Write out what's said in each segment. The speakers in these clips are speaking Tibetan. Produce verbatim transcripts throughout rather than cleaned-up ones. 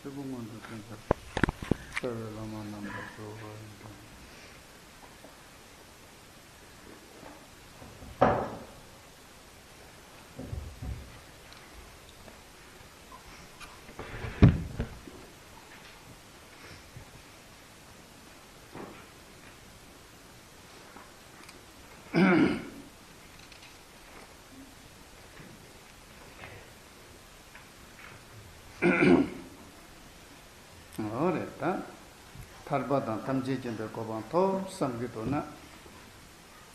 སྐྱེས་བུ་མངོན་དུ་བྱེད་པར། རྩ་བའི་བླ་མ་རྣམས་ལ་གསོལ་བ་ཡི། འོ་རེད་ད། ཐར་པ་དང་ཐམས་ཅད་མཁྱེན་པའི་གོ་འཕང་ཐོབ་བསམ་གྱི་འདུག་ན།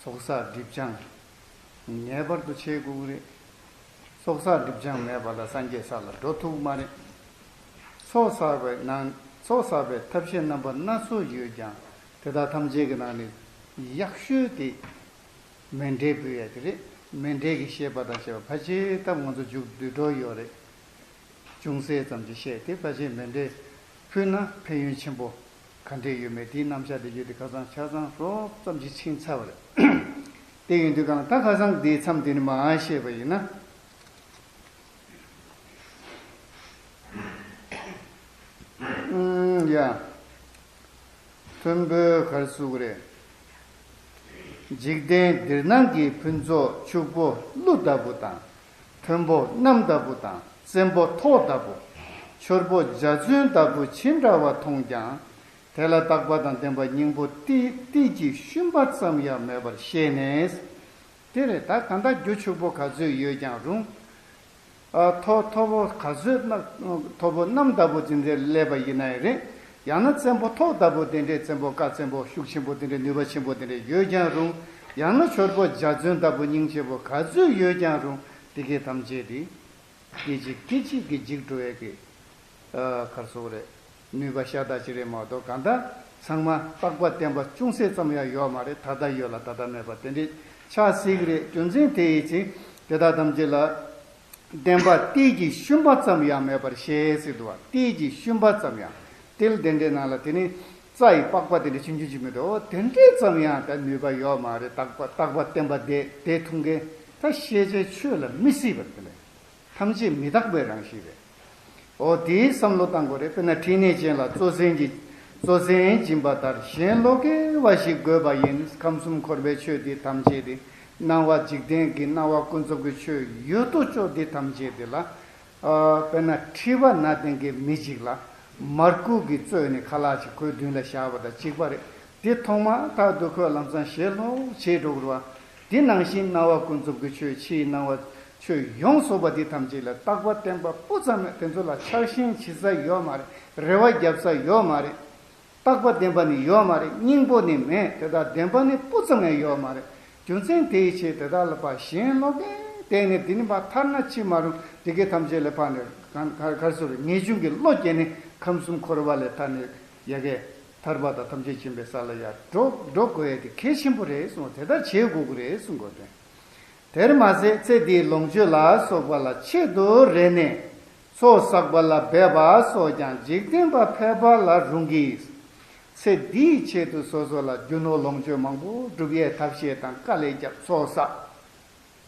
ཚོགས་བསགས་སྒྲིབ་སྦྱང་ངེས་པར་དུ་བྱེད་དགོས་ཀྱི་རེད། ཚོགས་བསགས་སྒྲིབ་སྦྱང་མེད་པ་ལ་སངས་རྒྱས་ས་ལ་འགྲོ་ཐུབ་མ་རེད། ཚོགས་བསགས་པའི་ནང་ཚོགས་བསགས་པའི་ཐབས་ཤེས་རྣམ་པ་སྣ་ཚོགས་ཡོད་ཀྱང་དེ་དག་ཐམས་ཅད་ཀྱི་ནང་ནས་ཡག་ཤོས་དེ། མཎྜལ་ཕུལ་ཡ་དེ་རེད། མཎྜལ་གྱི་བཤད་པ་དང་བཤད་པ་ཕལ་ཆེར་ད་ང་ཚོ་མཇུག་བསྡུ་འགྲོ་ཡོད་རེད། ཅུང་ཟད་ཙམ་ཅིག་བཤད་དེ་ཕལ་ཆེར་མཎྜལ་ཕུལ་ན་ཕན་ཡོན་ཆེན་པོ་ག་འདྲས་ཡོད་མེད་དེའི་རྣམ་གཞག་དེ་ཡོད་དེ་ཁ་སང་ཆ་ཚང་རོབ་ཙམ་ཅིག་ཕྱིན་ཚར་བ་རེད། དེ་ཡིན་དུས་གང་ད་ཁ་སང་དེའི་མཚམས་དེ་ནས་མར་བཤད་པ་ཡིན་ན། ཨུམ་ཡ། མཐོན་པོའི་གར་ཟུག་རེད། འཇིག་རྟེན་འདིར་སྣང་གི་ཕུན་ཚོགས་ཕྱུག་པོ་ཀླུ་ལྟ་བུ་དང་། མཐོན་པོ་གནམ་ལྟ་བུ་དང་བཙན་པོ་ཐོག་ལྟ་བུ། འཆོལ་པོ་འཇའ་ཚོན་ལྟ་བུ་ཇི་འདྲ་བ་མཐོང་ཀྱང་། དེ་ལ་རྟག་པ་དང་ལྡན་པ་སྙིང་པོ་ཏི་ཏིལ་གྱི་ཤུན་པ་ཙམ་ཡང་མེད་པར་ཤེས་ནས། དེ་རེད་ད་གང་ལྟར་རྒྱུ་ཕྱུག་པོ་ག་ཚོད་ཡོད་ཀྱང་རུང་། ཨ་མཐོ་མཐོ་པོ་ག་ཚོད་ན་མཐོ་པོ་གནམ་ལྟ་བུ་དེ་འདྲའི་སླེབས་པ་ཡིན་ན་ཡང་རེད། ཡང་ན་བཙན་པོ་ཐོག་ལྟ་བུ་དེ་འདྲའི་བཙན་པོ་བཀའ་བཙན་པོ་ཤུགས་ཆེན་པོ་དེ་འདྲའི་ནུས་པ་ཆེན་པོ་དེ་འདྲའི་ཡོད་ཀྱང་རུང་། ཡང་ན་འཆོལ་པོ་འཇའ་ཚོན་ལྟ་བུ་སྙིང་རྗེ་པོ་ག་ཚོད་ཡོད་ཀྱང་རུང་དེ་གའི་ཐམས་ཅད་དེ། སྐད་ཅིག་སྐད་ཅིག་གིས་འཇིག་འགྲོ་བའི་གི། ཨ་གར་སོགས་རེད། ནུས་པ་ཤ་སྟག་ཅིག་རེད་མ་གཏོགས་གང་ལྟར་ཚང་མ་རྟག་པ་བརྟན་པ་ཅུང་ཟད་ཙམ་ཡང་ཡོད་མ་རེད། ད་ལྟ་ཡོད་ལ་ད་ལྟ་མེད་པ་དེ་འདྲའི་ཆགས་སྲིད་ཀྱི་རེད། རྒྱུ་མཚན་དེ་ཡིན་ཚེ་དེ་དག་ཐམས་ཅད་ལ་བརྟན་པ་ཏིལ་གྱི་ཤུན་པ་ཙམ་ཡང་མེད་པར་ཤེས་ཟེར་འདུག་བ། ཏིལ་གྱི་ཤུན་པ་ཙམ་ཡང་ཏིལ་དེ་འདྲའི་ནང་ལ་དེ་ནི་རྩྭ་ཡི་པགས་པ་དེ་འདྲ་ཆུང་ཆུང་ཅིག་མི་འདུག་འོ་དེ་འདྲའི་ཙམ་ཡང་ད་ནུས་པ་ཡོད་མ་རེད། རྟག་པ་རྟག་པ་བརྟན་པ་དེ་དེ་འཐུང་མཁན་ད་ཤེས་བྱའི་ཆོས་ལ་མི་སྲིད་པ་དེ་ལས། ཐམས་ཅད་མི་རྟག་པའི་རང་བཞིན་རེད། འོ་དེའི་བསམ་བློ་བཏང་དགོས་རེད། དཔེར་ན་ཕྲིན་ལས་ཅན་ལ་གཙོ་ཟན་གྱི་གཙོ་ཟན་སྦྱིན་པ་ལྟར་གཞན་བློ་དགེ་བ་ཞིག་དགོས་པ་ཡིན། ཁམས་གསུམ་འཁོར་བའི་ཆོས་འདི་ཐམས་ཅད་དེ་སྣང་བ་འཇིག་རྟེན་གྱི་སྣང་བ་ཀུན་རྫོབ་ཀྱི་ཆོས་ཡོད་དོ་ཅོག་འདི་ཐམས་ཅད་དེ་ལ། ཨ་དཔེར་ན་མཁྲིས་པ་ན་ལྡན་གྱི་མི་གཅིག་ལ་མར་ཁུ་གིས་གཙོས་ནས་ཁ་ལག་ཅིག་ཁོའི་མདུན་ལ་བཞག་པ་དང་གཅིག་པ་རེད། དེ་ཐོག་མར་ལྟག་ཏུ་ཁོས་ལམ་སང་ཞེན་ལོག་བྱེད་འགྲོ་གི་རེད་བ། དེ་ནང་བཞིན་སྣང་བ་ཀུན་རྫོབ་ཀྱི་ཆོས་ཕྱིའི་སྣང་བ་ཆོས་ཡོངས་རྫོགས་པ་འདི་ཐམས་ཅད་ལ་རྟག་པ་བརྟན་པ་སྤུ་ཙམ་མེད། དེ་ཚོ་ལ་ཆགས་ཞེན་བྱེད་ས་ཡོད་མ་རེད། རེ་བ་རྒྱབ་ས་ཡོད་མ་རེད། རྟག་པ་བརྟན་པ་ནི་ཡོད་མ་རེད། སྙིང་པོ་ནི་མེད། དེ་དག་བདེན་པ་ནི་སྤུ་ཙམ་ཡང་ཡོད་མ་རེད། རྒྱུ་མཚན་དེའི་ཕྱིར་དེ་དག་ལ་ཕར་ཞེན་ལོག་གིས་བསྡད་ནས་དེ་ནི་ཕར་ཐར་ན་ཅི་མ་རུང་དེ་གའི་ཐམས་ཅད་ལ་ཕར་ནས་གང་ག་གར་སོ་རེད། ངེས་འབྱུང་གི་བློ་སྐྱེས་ནས་ཁམས་གསུམ་འཁོར་བ་ལས་ཐར་ནས་ཡ་གའི་ཐར་པ་དང་ཐམས་ཅད་མཁྱེན་པའི་ས་ལ་ཡར་འགྲོ་འགྲོ་དགོས་ཡ་དེ་གལ་ཆེན་པོ་རེད་གསུངས། དེ་ལྟར་བྱེད་དགོས་ཀྱི་རེད་གསུངས་དགོས་དོན། དེར་མ་ཟད་ཚེ་འདིའི་ལོངས་སྤྱོད་ལ་སོགས་པ་ལ་ཆེད་དུ་རེ་ནས་ཚོགས་བསགས་པ་ལ་འབད་པ་སོགས་ཀྱང་འཇིག་རྟེན་པ་ཕལ་པ་ལ་རུང་གི། ཚེ་འདིའི་ཆེད་དུ་སོ་སོ་ལ་རྒྱུ་ནོར་ལོངས་སྤྱོད་མང་པོ་སྒྲུབ་ཡས་ཐབས་ཤེས་དང་དཀའ་ལས་བརྒྱབ་ཚོགས་བསགས།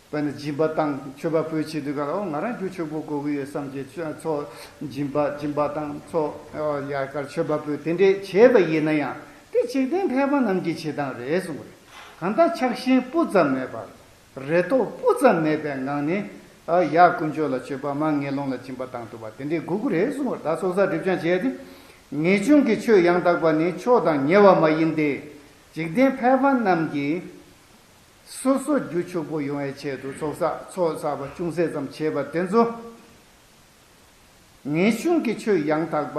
དཔེར་ན་སྦྱིན་པ་དང་མཆོད་པ་ཕུལ་བྱེད་དུས་ག་ལ་འོ་ང་རང་རྒྱུ་ཕྱུག་པོ་དགོས་ཀྱི་ཡོད་བསམ་གྱི་ཚོགས་སྦྱིན་པ་སྦྱིན་པ་དང་ཚོགས་ཡར་གར་མཆོད་པ་ཕུལ་དེ་འདྲས་བྱས་པ་ཡིན་ན་ཡང་དེ་འཇིག་རྟེན་ཕལ་པ་རྣམས་ཀྱི་བྱེད་སྟངས་རེད་གསུངས་པ་རེད། གང་ལྟར་ཆགས་ཞེན་སྤུ་ཙམ་མེད་པར། རེ་དོགས་སྤུ་ཙམ་མེད་པའི་ངང་ནས་ཨ་ཡར་དཀོན་མཆོག་ལ་མཆོད་པ་མར་ངན་སློང་ལ་སྦྱིན་པ་བཏང་ཐུབ་པ་དེ་འདྲའི་དགོས་ཀྱི་རེད་གསུངས་པར། ད་ཚོགས་བསགས་སྒྲིབ་སྦྱང་བྱས་ཏེ། ངེས་འབྱུང་གི་ཆོས་ཡང་དག་པ་ནི་མཆོག་དང་ཉེ་བ་མ་ཡིན་ཏེ། འཇིག་རྟེན་ཕལ་པ་རྣམས་ཀྱིས་སོ་སོ་རྒྱུ་ཕྱུག་པོ་ཡོང་བའི་ཆེད་དུ་ཚོགས་བསགས་ཚོགས་བསགས་པ་ཅུང་ཟད་ཙམ་བྱས་པ་དེ་ཚོ། ངེས་འབྱུང་གི་ཆོས་ཡང་དག་པ་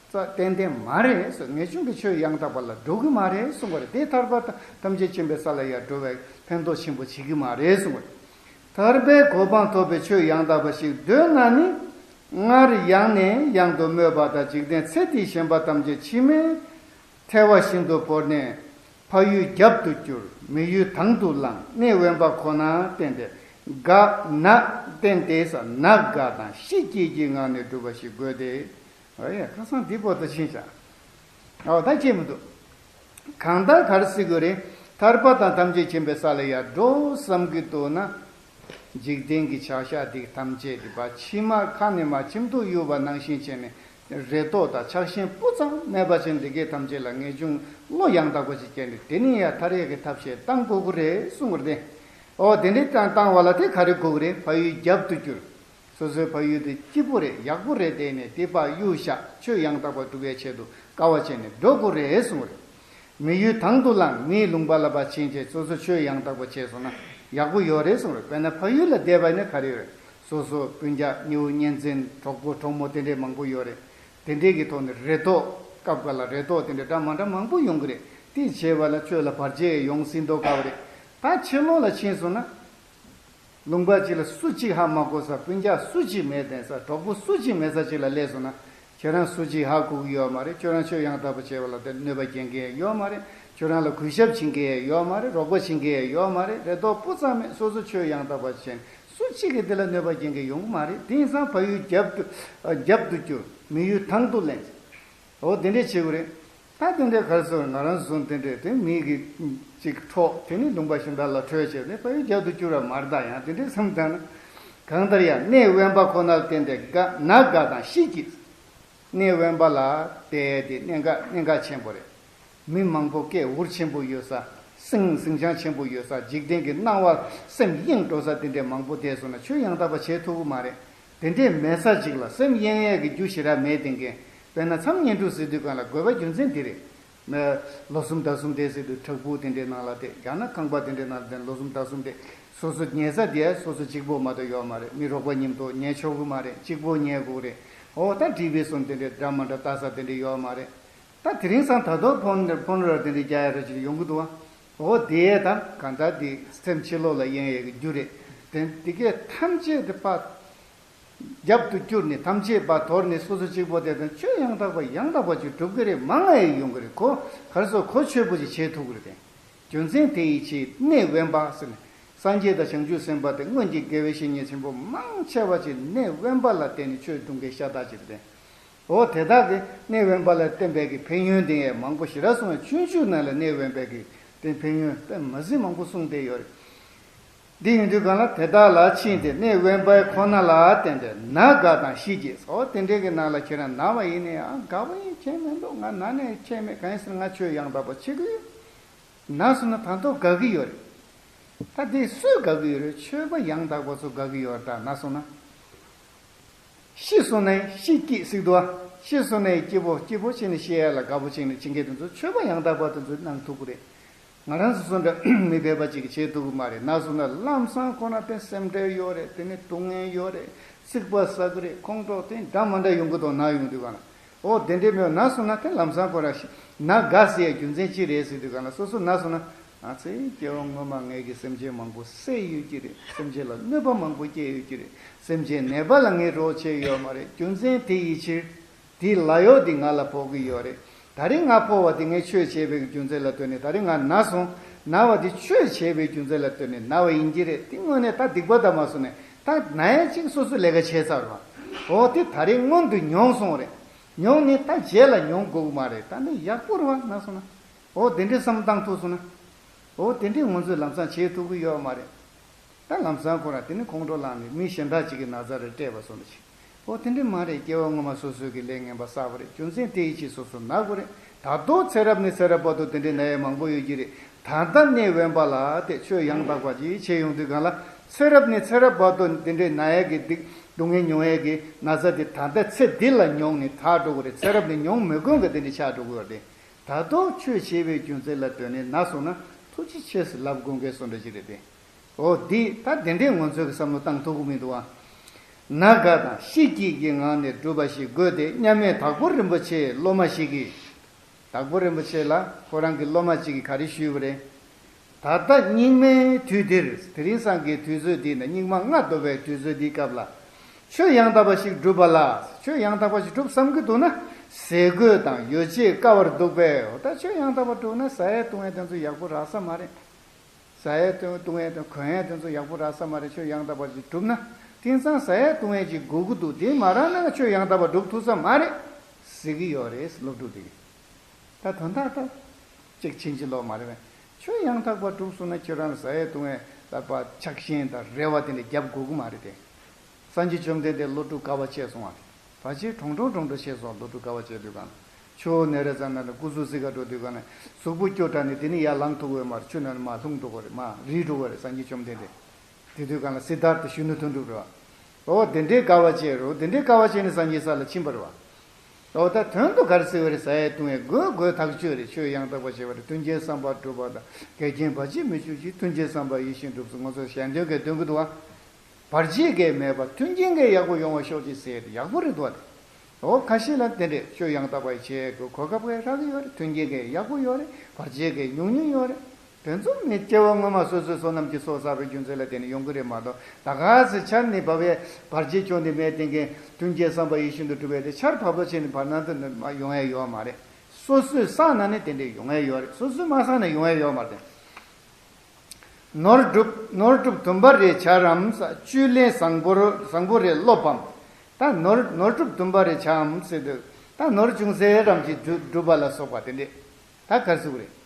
ཙ་ཏན་ཏན་མ་རེད་ཟེར། ངེས་འབྱུང་གི་ཆོས་ཡང་དག་པ་ལ་འགྲོ་གི་མ་རེད་གསུངས་པ་རེད། དེ་ཐར་པ་དང་ཐམས་ཅད་མཁྱེན་པའི་ས་ལ་ཡར་འགྲོ་བའི་ཕན་ཐོགས་ཆེན་པོ་བྱེད་ཀྱི་མ་རེད་གསུངས་པ་རེད། ཐར་པའི་གོ་འཕང་ཐོབ་པའི་ཆོས་ཡང་དག་པ་ཞིག་འདོད་ན་ནི། སྔར་ཡང་ནས་ཡང་དུ་སྨོད་པ་དང་འཇིག་རྟེན་ཚེ་འདིའི་ཞེན་པ་ཐམས་ཅད་ཕྱི་མའི་ཐལ་བ་བཞིན་དུ་བོར་ནས། ཕ་ཡུལ་རྒྱབ་ཏུ་བསྐྱུར། མི་ཡུལ་དང་དུ་བླངས། གནས་དབེན་པ་ཁོ་ནར་བསྟེན་ཏེ། དགའ་ན་བསྟེན་ཏེ་ས་ན་དགའ་དང་ཤི་སྐྱིད་ཀྱི་ངང་ནས་སྒྲུབ་པ་ཞིག་དགོས་ཏེ། ཨ་ཡ་ཁ་སང་འདི་པོ་ད་ཕྱིན་ཤག་ཨོ་ད་ཅི་མི་འདུག་གང་ལྟར་གར་སྲིད་དགོས་རེད། ཐར་པ་དང་ཐམས་ཅད་མཁྱེན་པའི་ས་ལ་ཡར་འགྲོ་བསམ་གྱི་འདུག་ན། འཇིག་རྟེན་གྱི་ཆགས་ཞག་འདི་ཐམས་ཅད་འདི་པ་ཕྱི་མ་ཁ་ནས་མ་ཁྱིམ་ཐོག་གཡུག་པ་ནང་བཞིན་བྱས་ནས་ རེ་དོགས་དང་ཆགས་ཞེན་སྤུ་ཙམ་མེད་པ་བྱས་འདི་སྐད་ཐམས་ཅད་ལ་ངེས་འབྱུང་བློ་ཡང་དག་པ་ཅིག་སྐྱེས་ནས་དེ་ནས་ཡང་ཐར་ཡས་ཀྱི་ཐབས་ཤེས་བཏང་དགོས་ཀྱི་རེད་གསུངས་པ་རེད། ཨོ་དེ་འདྲའི་བཏང་བཏང་བ་ལ་དེ་ག་རེ་དགོས་ཀྱི་རེད། ཕ་ཡུལ་རྒྱབ་ཏུ་བསྐྱུར། སོ་སོའི་ཕ་ཡུལ་དེ་སྐྱིད་པོ་རེད། ཡག་པོ་རེད། དེ་ནས་དེ་ཕར་གཡུག་བཞག་ཆོས་ཡང་དག་པ་སྒྲུབ་ཡས་ཆེད་དུ་དཀའ་བ་སྤྱད་ནས་འགྲོ་དགོས་རེད་གསུངས་པ་རེད། མི་ཡུལ་དང་དུ་བླངས། མིའི་ལུང་པ་ལ་ཕར་ཕྱིན་བྱས་སོ་སོ་ཆོས་ཡང་དག་པ་བྱས་སོང་ན་ཡག་པོ་ཡོད་རེད་གསུངས་རེད། དཔེར་ན་ཕ་ཡུལ་ལ་བསྡད་པ་ཡིན་ན་ག་རེ་ཡོད་རེད། སོ་སོ་སྤུན་ཀྱག་ཉེ་བོ་གཉེན་ཚན་གྲོགས་པོ་གྲོགས་མོ་དེ་འདྲས་མང་པོ་ཡོད་རེད། དེ་འདྲས་ཀྱི་ཐོག་ནས་རེ་དོགས་སྐབས་འགའ་ལ་རེ་དོགས་དེ་འདྲས་འདྲ་མ་འདྲ་མང་པོ་ཡོང་གི་རེད། དེ་བྱས་པ་ལ་ཆོས་ལ་བར་ཆད་ཡོང་སྲིད་མདོག་ཁ་པོ་རེད། ད་ཕྱི་ལོགས་ལ་ཕྱིན་སོང་ན། ལུང་པ་གཅིག་ལ་སུ་གཅིག་ཧ་མ་གོ་ས། སྤུན་ཀྱག་སུ་གཅིག་མེད་བསྡད་ས། གྲོགས་པོ་སུ་གཅིག་མེད་ས་གཅིག་ལ་སླེབས་སོང་ན། ཁྱོད་རང་སུ་གཅིག་ཧ་གོ་གི་ཡོད་མ་རེད། ཁྱོད་རང་ཆོས་ཡང་དག་པ་བྱས་པ་ལ་དེ་གནོད་པ་སྐྱེལ་མཁན་ཡོད་མ་རེད། ཁྱོད་རང་ལ་གུས་ཞབས་བྱེད་མཁན་ཡོད་མ་རེད། རོགས་པ་བྱེད་མཁན་ཡོད་མ་རེད། རེ་དོགས་སྤུ་ཙམ་མེད། སོ་སོ་ཆོས་ཡང་དག་པ་བྱས་ནས་སུ་གཅིག་གིས་དེ་ལ་གནོད་པ་སྐྱེལ་མཁན་ཡོང་གི་མ་རེད། དེང་སང་ཕ་ཡུལ་རྒྱབ་ཏུ་རྒྱབ་ཏུ་བསྐྱུར། མི་ཡུལ་དང་དུ་ལེན། འོ་དེ་འདྲས་བྱེད་དགོས་རེད། ད་དེ་འདྲས་ག་རེ་ཟེར། ང་རང་ཚོ་དེ་འདྲས་དེ་མི་གི་ཅིག་འཕྲོག་དེ་ནི་ལུང་པ་གཞན་དག་ལ་བྲོས་བྱས་ནས་ཕ་ཡུལ་རྒྱབ་ཏུ་བསྐྱུར་བ་མ་རེད། ད་ཡང་དེ་འདྲས་བསམ་བཏང་ན། གང་ལྟར་ཡང་གནས་དབེན་པ་ཁོ་ནར་བརྟེན་ཏེ་དགའ་ན་དགའ་དང་ཤི་སྐྱིད། གནས་དབེན་པ་ལ་བསྡད་དེ་གནད་འགག་གནད་འགག་ཆེན་པོ་རེད། མི་མང་པོ་སྐད་འུར་ཆེན་པོ་ཡོད་ས། ཟིང་ཟིང་ཆ་ཆེན་པོ་ཡོད་ས། འཇིག་རྟེན་གྱི་སྣང་བ་སེམས་གཡེང་འགྲོ་ས་དེ་འདྲས་མང་པོ་བསྡད་སོང་ན་ཆོས་ཡང་དག་པ་བྱེད་ཐུབ་ཀྱི་མ་རེད། དེ་འདྲས་མེད་ས་ཅིག་ལ་སེམས་གཡེང་ཡས་ཀྱི་རྒྱུ་ཞེ་དྲག་མེད་དེ་མཁན། དཔེར་ན་མཚམས་བསྙེན་སྒྲུབ་ཟེར་དུས་སྒང་ལ་དགོས་པ་རྒྱུ་མཚན་འདི་རེད། མ་ལོ་གསུམ་ཟླ་གསུམ་བསྡད་ཟེར་དུས་བྲག་ཕུག་དེ་འདྲའི་ནང་ལ་བསྡད། ཡང་ན་ཁང་པ་དེ་འདྲའི་ནང་ལ་བསྡད། ལོ་གསུམ་ཟླ་གསུམ་བསྡད། སོ་སོ་ཉལ་ས་དེ་སོ་སོ་གཅིག་པོ་མ་གཏོགས་ཡོད་མ་རེད། མི་རོགས་པ་མཉམ་དུ་ཉལ་ཆོག་གི་མ་རེད། གཅིག་པོ་ཉལ་དགོས་རེད། འོ་ད་ཌི་བི་སོང་དེ་འདྲའི་འདྲ་མ་འདྲ་ལྟ་ས་དེ་འདྲ་ཡོད་མ་རེད། ད་དེ་རིང་སང་ད་དུང་ཕོན་ཕོན་ར་དེ་འདྲའི་རྒྱག་ཡ་ར་ཅིག་ཡོང་གི་འདུག་ཨ། འོ་དེ་ད་གང་ལྟར་དེ་སེམས་ཕྱི་ལོགས་ལ་གཡེང་ཡས་ཀྱི་རྒྱུ་རེད། དེ་དེ་གས་ཐམས་ཅད་དེ་ཕར་རྒྱབ་ཏུ་བསྐྱུར་ནས་ཐམས་ཅད་ཕར་དོར་ནས་སོ་སོ་གཅིག་པོ་དེ་དང་ཆོས་ཡང་དག་པ་ཡང་དག་པ་ཅིག་སྒྲུབ་ཀྱི་རེད། མང་ང་ཡང་ཡོང་གི་རེད། གོ་ག་རེ་ཟེར། གོ་ཆོད་པོ་ཅིག་བྱེད་ཐུབ་ཀྱི་རེད་དེ། རྒྱུ་མཚན་དེ་ཡི་ཕྱིར་གནས་དབེན་པ་ཟེར་ནས། སངས་རྒྱས་དང་བྱང་ཆུབ་སེམས་དཔའ་དེ་སྔོན་གྱི་དགེ་བའི་བཤེས་གཉེན་ཆེན་པོ་མང་ཆེ་བ་ཅིག་གནས་དབེན་པ་ལ་བརྟེན་ནས་ཆོས་སྒྲུབ་མཁན་ཤ་སྟག་ཅིག་རེད། འོ་དེ་དག་གིས་གནས་དབེན་པ་ལ་བརྟེན་པའི་གི་ཕན་ཡོན་དེ་ཡང་མང་པོ་ཞེ་དྲག་གསུངས་པའི་སྤྱོད་འཇུག་ནང་ལ་གནས་དབེན་པའི་གི་དེ་ཕན་ཡོན་དཔེ་མ་སྲིད་མང་པོ་གསུངས་བསྡད་ཡོད་རེད། འདི་ཡིན་དུས་གང་ལ་དེ་དག་ལ་ཕྱིན་ཏེ་གནས་དབེན་པའི་ཁོ་ན་ལ་བརྟེན་ཏེ་ན་དགའ་དང་ཤི་སྐྱིད། འོ་དེ་འདྲའི་གི་ནང་ལ་ཁྱེད་རང་ན་བ་ཡིན་ན་ཡང་དགའ་པོ་ཡིན་ཁྱད་མི་འདུག་ང་ན་ནས་ཁྱད་མེད། གང་ཡིན་ཟེར་ན་ང་ཆོས་ཡང་དག་པ་བྱེད་ཀྱི་ཡོད། ན་སོང་ན་ད་དུང་དགའ་གི་ཡོད་རེད། ད་དེ་སུས་དགའ་གི་ཡོད་རེད། ཆོས་པ་ཡང་དག་པ་ཚོ་དགའ་གི་ཡོད་རེད། ད་ན་སོང་ན། ཤི་སོང་ནའི་ཤི་སྐྱིད་ཟེར་འདུག་ཨ། ཤི་སོང་ནའི་སྐྱིད་པོ་སྐྱིད་པོ་བྱས་ནས་ཤི་ཡ་ལ་དགའ་པོ་བྱས་ནས་ཕྱིན་མཁན་དེ་ཚོ་ཆོས་པ་ཡང་དག་པ་དེ་ཚོ་གནང་ཐུབ་ཀྱི་རེད། ང་རང་ཚོ་སོ་འདྲ་མི་ཕལ་པ་ཅིག་གིས་བྱེད་ཐུབ་ཀྱི་མ་རེད། ན་སོང་ན་ལམ་སང་ཁོ་ན་དེ་སེམས་ཁྲལ་ཡོད་རེད། དེ་ནས་སྡུག་བསྔལ་ཡོད་རེད། ཚིག་པ་ཟ་གི་རེད། ཁོང་ཁྲོ་དེ་འདྲ་མ་འདྲ་ཡོང་གི་འདུག་ན་ཡོང་དུས་ག་ན། ཨོ་དེ་འདྲའི་མེད་ན་སོང་ན་དེ་ལམ་སང་ཁོ་ར་ཤི་ན་དགའ་ཟེར་ཡ་རྒྱུ་མཚན་ཅི་རེད་ཟེར་དུས་ག་ན། སོ་སོ་ན་སོང་ན་ཨ་ཙི་སྐྱེ་བ་སྔོན་མ་ངེད་ཀྱི་སེམས་ཅན་མང་པོ་བསད་ཡོད་ཀྱི་རེད། སེམས་ཅན་ལ་གནོད་པ་མང་པོ་སྐྱེལ་ཡོད་ཀྱི་རེད། སེམས་ཅན་ནད་པ་ལ་ངས་རོགས་བྱས་ཡོད་མ་རེད། རྒྱུ་མཚན་དེ་ཡི་ཕྱིར་དེའི་ལ་ཡོག་དེ་ང་ལ་ཕོག་གི་ཡོད་རེད། ད་རིང་ང་ཕོག་པ་དེ་ངས་ཆོས་བྱས་པའི་རྒྱུ་མཚན་ལ་ལྟོས་ནས། ད་རིང་ང་ན་སོང་། ན་བ་དེ་ཆོས་བྱས་པའི་རྒྱུ་མཚན་ལ་ལྟོས་ནས་ན་བ་ཡིན་གྱི་རེད། དེ་དངོས་གནས་ད་སྡིག་པ་ད་མ་སོང་ནས་ད་ན་ཡ་གཅིག་སོ་སོ་ལས་ཀ་བྱས་ཚར་བ། འོ་དེ་ད་རིང་སྔོན་དུ་མྱོང་སོང་རེད། མྱོང་ནས་ད་རྗེས་ལ་མྱོང་དགོས་ཀྱི་མ་རེད། ད་ནི་ཡག་པོ་རེད་བ། ན་སོང་ན། འོ་དེ་འདྲའི་བསམ་བཏང་ཐུབ་སོང་ན། འོ་དེ་འདྲའི་ང་ཚོས་ལམ་སང་བྱེད་ཐུབ་ཀྱི་ཡོད་མ་རེད། ད་ལམ་སང་ཁོ་རང་དེ་ནི་ཁོང་ཁྲོ་ལངས་ནས་མི་གཞན་དག་ཅིག་གི་ན་ཚ་རེ་སྤྲད་པ་སོང་ན་ཅི། འོ་དེ་འདྲའི་མ་རེད། སྐྱེ་བ་སྔོན་མ་སོ་སོའི་གི་ལས་ངན་པ་བསགས་པ་རེད། རྒྱུ་མཚན་དེ་ཡི་ཕྱིར་སོ་སོ་ན་དགོས་རེད། ད་དུང་ཚེ་རབས་ནས་ཚེ་རབས་བར་དུ་དེ་འདྲའི་ན་ཡས་མང་པོ་ཡོད་ཀྱི་རེད། ད་ལྟ་གནས་དབེན་པ་ལ་དེ་ཆོས་ཡང་དག་པ་ཅིག་བྱས་ཡོང་དུས་གང་ལ་ཚེ་རབས་ནས་ཚེ་རབས་བར་དུ་དེ་འདྲའི་ན་ཡས་ཀྱི་སྡིག་སྡུག་བསྔལ་མྱོང་ཡས་ཀྱི་ན་ཚ་དེ་ད་ལྟ་ཚེ་འདི་ལ་མྱོང་ནས་དག་འགྲོ་གི་རེད། ཚེ་རབས་ནས་མྱོང་མི་དགོས་མཁན་དེ་འདྲ་ཆགས་འགྲོ་གི་ཡོད་རེད། ད་དུང་ཆོས་བྱས་པའི་རྒྱུ་མཚན་ལ་ལྟོས་ནས་ན་སོང་ན་ཐུགས་རྗེ་ཆེ་ཟེར་ལབ་དགོས་མཁན་བཟོ་འདྲ་ཅིག་རེད་དེ། འོ་འདི་ད་དེ་འདྲའི་ངོ་ཚོས་ཀྱི་བསམ་བློ་བཏང་ཐུབ་ཀྱི་མི་འདུག་ཨ། ན་དགའ་དང་ཤི་སྐྱིད་ཀྱི་ངང་ནས་སྒྲུབ་པ་ཞིག་དགོས་ཏེ་མཉམ་མེད་དྭགས་པོ་རིན་པོ་ཆེའི་སློབ་མ་ཞིག་གིས། དྭགས་པོ་རིན་པོ་ཆེ་ལ་ཁོ་རང་གི་སློབ་མ་ཅིག་གིས་ག་རེ་ཞུས་པ་རེད། ད་ལྟ་སྙིགས་མའི་དུས་འདིར། དེ་རིང་སང་གི་དུས་ཚོད་འདི་ནི་སྙིགས་མ་ལྔ་བདོ་བའི་དུས་ཚོད་འདིའི་སྐབས་ལ། ཆོས་ཡང་དག་པ་ཞིག་སྒྲུབ་པ་ལ། ཆོས་ཡང་དག་པ་ཞིག་སྒྲུབ་བསམ་གྱི་འདུག་ན། ཟས་གོས་དང་ཡོ་བྱད་དཀའ་བར་འདུག་པས། འོ་ད་ཆོས་ཡང་དག་པ་སྒྲུབ་ན་ཟ་ཡས་བཏུང་ཡས་དེ་ཚོ་ཡག་པོ་རག་ས་མ་རེད། ཟ་ཡས་བཏུང་བཏུང་ཡས་དང་གོན་ཡས་དེ་ཚོ་ཡག་པོ་རག་ས་མ་རེད། ཆོས་ཡང་དག་པ་ཞིག་སྒྲུབ་ན། དེང་སང་ཟ་ཡས་བཏུང་ཡས་ཅིག་དགོས་ཀྱི་འདུག་དེ་མ་རག་ན་ཆོས་ཡང་དག་པ་སྒྲུབ་ཐུབ་ས་མ་རེད་ཟེར་གྱི་ཡོད་རེད། སློབ་ཕྲུག་དེ་གིས། ད་དོན་དག་ད་ཅིག་ཕྱིན་ཅི་ལོག་མ་རེད་པས། ཆོས་ཡང་དག་པ་སྒྲུབ་སོང་ན་ཁྱོད་རང་ཟ་ཡས་བཏུང་ཡས་ལ་ཕར་ཆགས་ཞེན་དང་རེ་བ་དེ་འདྲ་རྒྱབ་དགོས་ཀྱི་མ་རེད་དེ། སངས་རྒྱས་བཅོམ་ལྡན་འདས་བློ་གྲོས་དཀའ་བ་སྤྱད་སོང་བ་རེད། བར་ཆད་གྲོང་གྲོང་གྲོང་གྲོང་བྱས་སོང་། རྡོ་གྲུབ་དཀའ་བ་སྤྱད་དུས་གང་ལ། ཆུ་བོ་ནེ་ར་ཙ་ན་ལ་སྐུ་གཟུགས་གཟིགས་ག་འགྲོ་དུས་གང་ལ། གཟུགས་པོ་སྐྱོ་དྲགས་ནས་དེ་ནི་ཡར་ལངས་ཐུབ་ཀྱི་ཡོད་མ་རེད། ཆུ་ནང་ནས་མར་ལྷུང་འགྲོ་གི་རེད། མར་རིལ་འགྲོ་གི་རེད། སངས་རྒྱས་བཅོམ་ལྡན་འདས། དེ་དུས་གང་ལ་སིདྡྷཱརྠ་གཞོན་ནུ་དོན་གྲུབ་རེད་བ། འོ་དེ་འདྲའི་དཀའ་བ་སྤྱད་རོ། དེ་འདྲའི་དཀའ་བ་སྤྱད་ནས་སངས་རྒྱས་ས་ལ་ཕྱིན་པ་རེད་བ། འོ་ད་དོན་དུ་ག་རེ་ཟེར་བ་རེད། ཟ་ཡས་བཏུང་ཡས་དགོས་དགོས་ཐག་ཆོད་རེད། ཆོས་ཡང་དག་པ་བྱེད་པ་རེད། མཐུན་རྐྱེན་བསམ་པ་འགྲུབ་པ་དང་། འགལ་རྐྱེན་བར་ཆད་མི་འཇུག་ཅིང་། མཐུན་རྐྱེན་བསམ་པ་ཡིད་བཞིན་འགྲུབ་ཟེར། ང་ཚོ་གཞན་དོན་གྱི་འདོན་གྱི་འདུག་བ། བར་ཆད་ཀྱི་མེད་པ་མཐུན་རྐྱེན་གྱི་ཡག་པོ་ཡོང་བ་ཤོག་ཅིག་ཟེར་ཏེ་ཡག་པོ་རེད་འདུག་བ། འོ་ཁ་ཤས་ལ་དེ་འདྲས་ཆོས་ཡང་དག་པ་བྱེད་དགོས། གོ་སྐབས་ཀྱི་རག་གི་ཡོད་རེད། མཐུན་རྐྱེན་གྱི་ཡག་པོ་ཡོད་རེད། བར་ཆད་ཀྱི་ཉུང་ཉུང་ཡོད་རེད། དེ་ཚོ་ནི་སྐྱེ་བ་སྔོན་མ་སོ་སོའི་བསོད་ནམས་ཀྱི་ཚོགས་བསགས་པའི་རྒྱུ་མཚན་ལ་བརྟེན་ནས་ཡོང་གི་རེད་མ་གཏོགས། ད་ག་ཚོད་ཆར་ནི་བབས་ཡས་བར་ཆད་བྱུང་ནས་མེད་དེ་གའི་མཐུན་རྐྱེན་བསམ་པ་ཡིད་བཞིན་དུ་འགྲུབ་པའི་དེ་ཆར་བབས་པ་བྱས་ནས་བར་སྣང་དུ་ནི་མ་ཡོང་ཡས་ཡོད་མ་རེད། སོ་སོས་བསགས་ན་ནི་དེ་འདྲས་ཡོང་ཡས་ཡོད་རེད། སོ་སོས་མ་བསགས་ན་ཡོང་ཡས་ཡོད་མ་རེད། ནོར་སྒྲུབ་ནོར་སྒྲུབ་དུམ་པ་རེ་བྱ་རམ། བཅུད་ལེན་བཟང་པོར་བཟང་པོ་རེ་སློབ་བམ། ད་ནོར་ནོར་སྒྲུབ་དུམ་པ་རེ་བྱའམ་ཟེར་དུས། ད་ནོར་ཅུང་ཟད་རམ་གྱིས་སྒྲུབ་སྒྲུབ་པ་ལ་སོགས་པ་དེ་འདྲས། ད་ག་རེ་ཟེར་དགོས་རེད།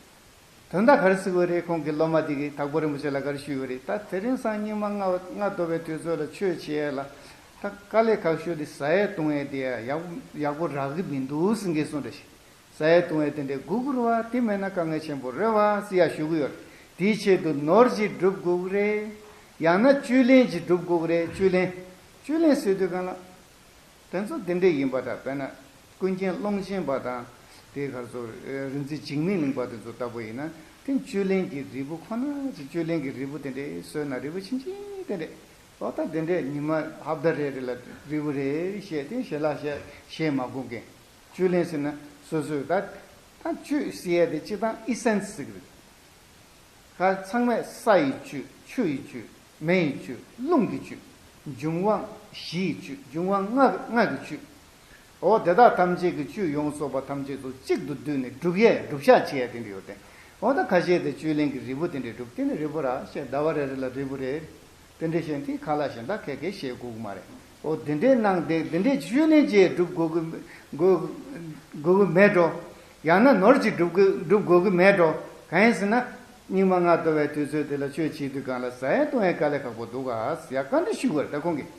དོན་དག་ག་རེ་ཟེར་དགོས་རེད། ཁོང་གི་སློབ་མ་དེ་གིས་དྭགས་པོ་རིན་པོ་ཆེ་ལ་ག་རེ་ཞུས་ཡོད་རེད། ད་དེ་རིང་སང་ཉི་མ་ལྔ་ལྔ་བདོ་བའི་དུས་ཚོད་ལ་ཆོས་བྱེད་ཡས་ལ། ད་དཀའ་ལས་ཁག་ཤོས་དེ་ཟ་ཡས་བཏུང་ཡས་དེ་ཡག་ཡག་པོ་རག་གི་མི་འདུག་ཟེར་མཁན་གསུངས་འདྲ་ཞིག་ཟ་ཡས་བཏུང་ཡས་དེ་འདྲས་དགོས་ཀྱི་རེད་བ། དེ་མེད་ན་དཀའ་ངལ་ཆེན་པོ་རེད་བ་ཟེར་ཡ་ཞུ་གི་ཡོད་རེད། དེའི་ཆེད་དུ་ནོར་གྱིས་སྒྲུབ་དགོས་ཀྱི་རེད། ཡང་ན་བཅུད་ལེན་གྱིས་སྒྲུབ་དགོས་ཀྱི་རེད། བཅུད་ལེན། བཅུད་ལེན་ཟེར་དུས་གང་ལ། དེ་ཚོ་དེ་འདྲས་ཡིན་པ་འདྲ། དཔེར་ན་ཀུན་མཁྱེན་ཀློང་ཆེན་པ་དང་། དེ་ག་ཚོད་རིག་འཛིན་འཇིགས་མེད་གླིང་པ་དེ་ཚོ་ལྟ་བུ་ཡིན་ན། དེ་བཅུད་ལེན་གྱི་རིལ་བུ་ཁོ་ན་ཅིག་བཅུད་ལེན་གྱི་རིལ་བུ་དེ་འདྲས་ཟོས་ན། རིལ་བུ་ཆུང་ཆུང་དེ་འདྲས། འོ་ད་དེ་འདྲས་ཉི་མ་ཧབ་ཏ་རེ་རེ་ལ་རིལ་བུ་རེ་བཞེས་ཏེ་ཞལ་ལག་བཞེས་བཞེས་མ་དགོས་མཁན། བཅུད་ལེན་ཟེར་ན་སོ་སོས་ད། ད་བཅུད་ཟེར་ཡས་དེ་སྤྱིར་བཏང་ཨི་སེན་སི་ཟེར་གི་རེད། ཁ་ཚང་མས་ས་ཡི་བཅུད། ཆུ་ཡི་བཅུད། མེ་ཡི་བཅུད། རླུང་གི་བཅུད། འབྱུང་བ་བཞི་ཡི་བཅུད། འབྱུང་བ་ལྔ་ལྔ་གི་བཅུད། འོ་དེ་དག་ཐམས་ཅད་ཀྱི་བཅུད་ཡོངས་རྫོགས་པ་ཐམས་ཅད་ཚོ་གཅིག་ཏུ་བསྡུས་ནས་སྒྲུབ་ཡས་སྒྲུབ་ཤག་བྱེད་ཡས་དེ་འདྲ་ཡོད་དེ། འོ་ད་ཁ་ཤས་དེ་བཅུད་ལེན་གྱི་རིལ་བུ་དེ་འདྲས་སྒྲུབ། དེ་ནི་རིལ་བུ་ར་བཤད། ཟླ་བ་རེ་རེ་ལ་རིལ་བུ་རེ་རེ། དེ་འདྲས་བཤད་དེ་ཁ་ལག་གཞན་དག་གས་གས་བཤད་དགོས་ཀྱི་མ་རེད། འོ་དེ་འདྲས་གནང་སྟེ་དེ་འདྲས་བཅུད་ལེན་བྱས་སྒྲུབ་དགོས་ཀྱི་དགོས་དགོས་ཀྱི་མེད་འགྲོ། ཡང་ན་ནོར་གྱིས་སྒྲུབ་དགོས་སྒྲུབ་དགོས་ཀྱི་མེད་འགྲོ། གང་ཡིན་ཟེར་ན། སྙིགས་མ་ལྔ་བདོ་བའི་དུས་ཚོད་དེ་ལ་ཆོས་བྱེད་དུས་གང་ལ་ཟ་ཡས་བཏུང་ཡས་དཀའ་ལས་ཁག་པོ་འདུག་ག་ཟེར་ཡ་བཀའ་འདྲི་ཞུ་དགོས་རེད་ད་ཁོང་གིས།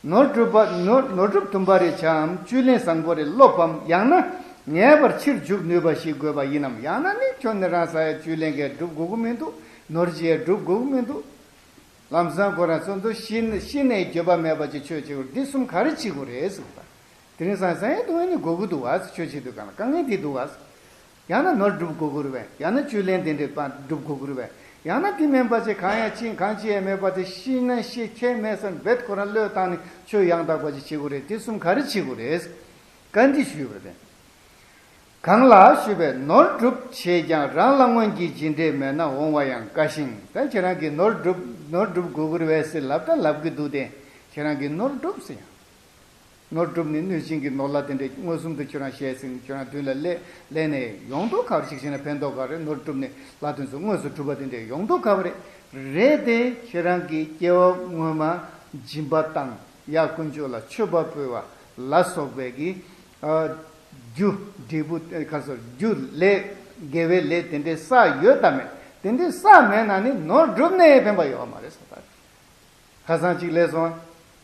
ནོར་སྒྲུབ་པ་ནོར་ནོར་སྒྲུབ་དུམ་པ་རེ་བྱའམ། བཅུད་ལེན་བཟང་པོ་རེ་སློབ་བམ། ཡང་ན་ངེས་པར་ཕྱིར་འཇུག་ནུས་པ་ཞིག་དགོས་པ་ཡིན་ནམ། ཡང་ན་ནི་ཁྱོད་ནི་རང་ཟ་ཡས་བཅུད་ལེན་གྱིས་སྒྲུབ་དགོས་ཀྱི་མི་འདུག་ནོར་གྱིས་སྒྲུབ་དགོས་ཀྱི་མི་འདུག་ལམ་སང་ཁོ་རང་ཚོ་འདུ་ཤི་ཤི་ནས་འགྱོད་པ་མེད་པ་ཅིག་ཆོས་བྱེད་དགོས། འདི་གསུམ་ག་རེ་བྱེད་དགོས་རེད་ཟེར་བ། དེ་རིང་སང་ཟ་ཡས་བཏུང་ཡས་ནི་དགོས་ཀྱི་འདུག་བ། ཆོས་བྱེད་དུས་གང་ལ་དཀའ་ངལ་འདི་འདུག་བ། ཡང་ན་ནོར་སྒྲུབ་དགོས་ཀྱི་རེད་པས། ཡང་ན་བཅུད་ལེན་དེ་འདྲས་པ་སྒྲུབ་དགོས་ཀྱི་རེད་པས། ཡང་ན་དེ་མིན་པ་ཅིག་གང་ཡང་ཅི་གང་ཅི་ཡང་མེད་པ་དེ་ཤི་ན་ཤི་ཁྱད་མེད་བསམ་རྦད་ཁོ་རང་བློས་བཏང་ནས་ཆོས་ཡང་དག་པ་ཅིག་བྱེད་དགོས་རེད། དེ་གསུམ་ག་རེ་བྱེད་དགོས་རེད། བཀའ་འདྲི་ཞུས་པ་རེད། གང་ལགས་ཞུས་པས། ནོར་སྒྲུབ་བྱས་ཀྱང་རང་ལ་སྔོན་གྱི་རྗེས་འབྲས་མེད་ན་འོང་བ་ཡང་དཀའ་ཞིང་། ད་ཁྱེད་རང་གིས་ནོར་སྒྲུབ་ནོར་སྒྲུབ་དགོས་ཀྱི་རེད་པས་ཟེར་ལབ་ད་ལབ་ཀྱི་འདུག་སྟེ། ཁྱེད་རང་གིས་ནོར་སྒྲུབ་ཟེར་ཡང་། ནོར་སྒྲུབ་ནི་གནོད་སྦྱིན་གྱི་ནོར་ལ་དེ་འདྲས་མངོན་སུམ་དུ་ཁྱོད་རང་བཤད་ཟིན། ཁྱོད་རང་མདུན་ལ་སླེབས་སླེབས་ནས་ཡོང་མདོག་ཁ་བ་ཞིག་བྱས་ན་ཕན་ཐོགས་ག་རེ། ནོར་སྒྲུབ་ནི་ལྷ་དོན་ཚོ་དངོས་སུ་སྒྲུབ་པ་དེ་འདྲས་ཡོང་མདོག་ཁ་བ་རེད། རེད་དེ་ཁྱེད་རང་གིས་སྐྱེ་བ་སྔོན་མ་སྦྱིན་པ་བཏང་། ཡ་དཀོན་མཆོག་ལ་མཆོད་པ་ཕུལ་བ་ལ་སོགས་པའི་གི་ཨ་རྒྱུ་འབྲས་བུ་ཁ་སོར་རྒྱུ་ལས་དགེ་བའི་ལས་དེ་འདྲས་བསགས་ཡོད་དམ་མེད། དེ་འདྲས་བསགས་མེད་ན་ནི་ནོར་སྒྲུབ་ནས་ཕན་པ་ཡོད་མ་རེད་ཟེར་ད། ཁ་སང་གཅིག་སླེབས་སོང་།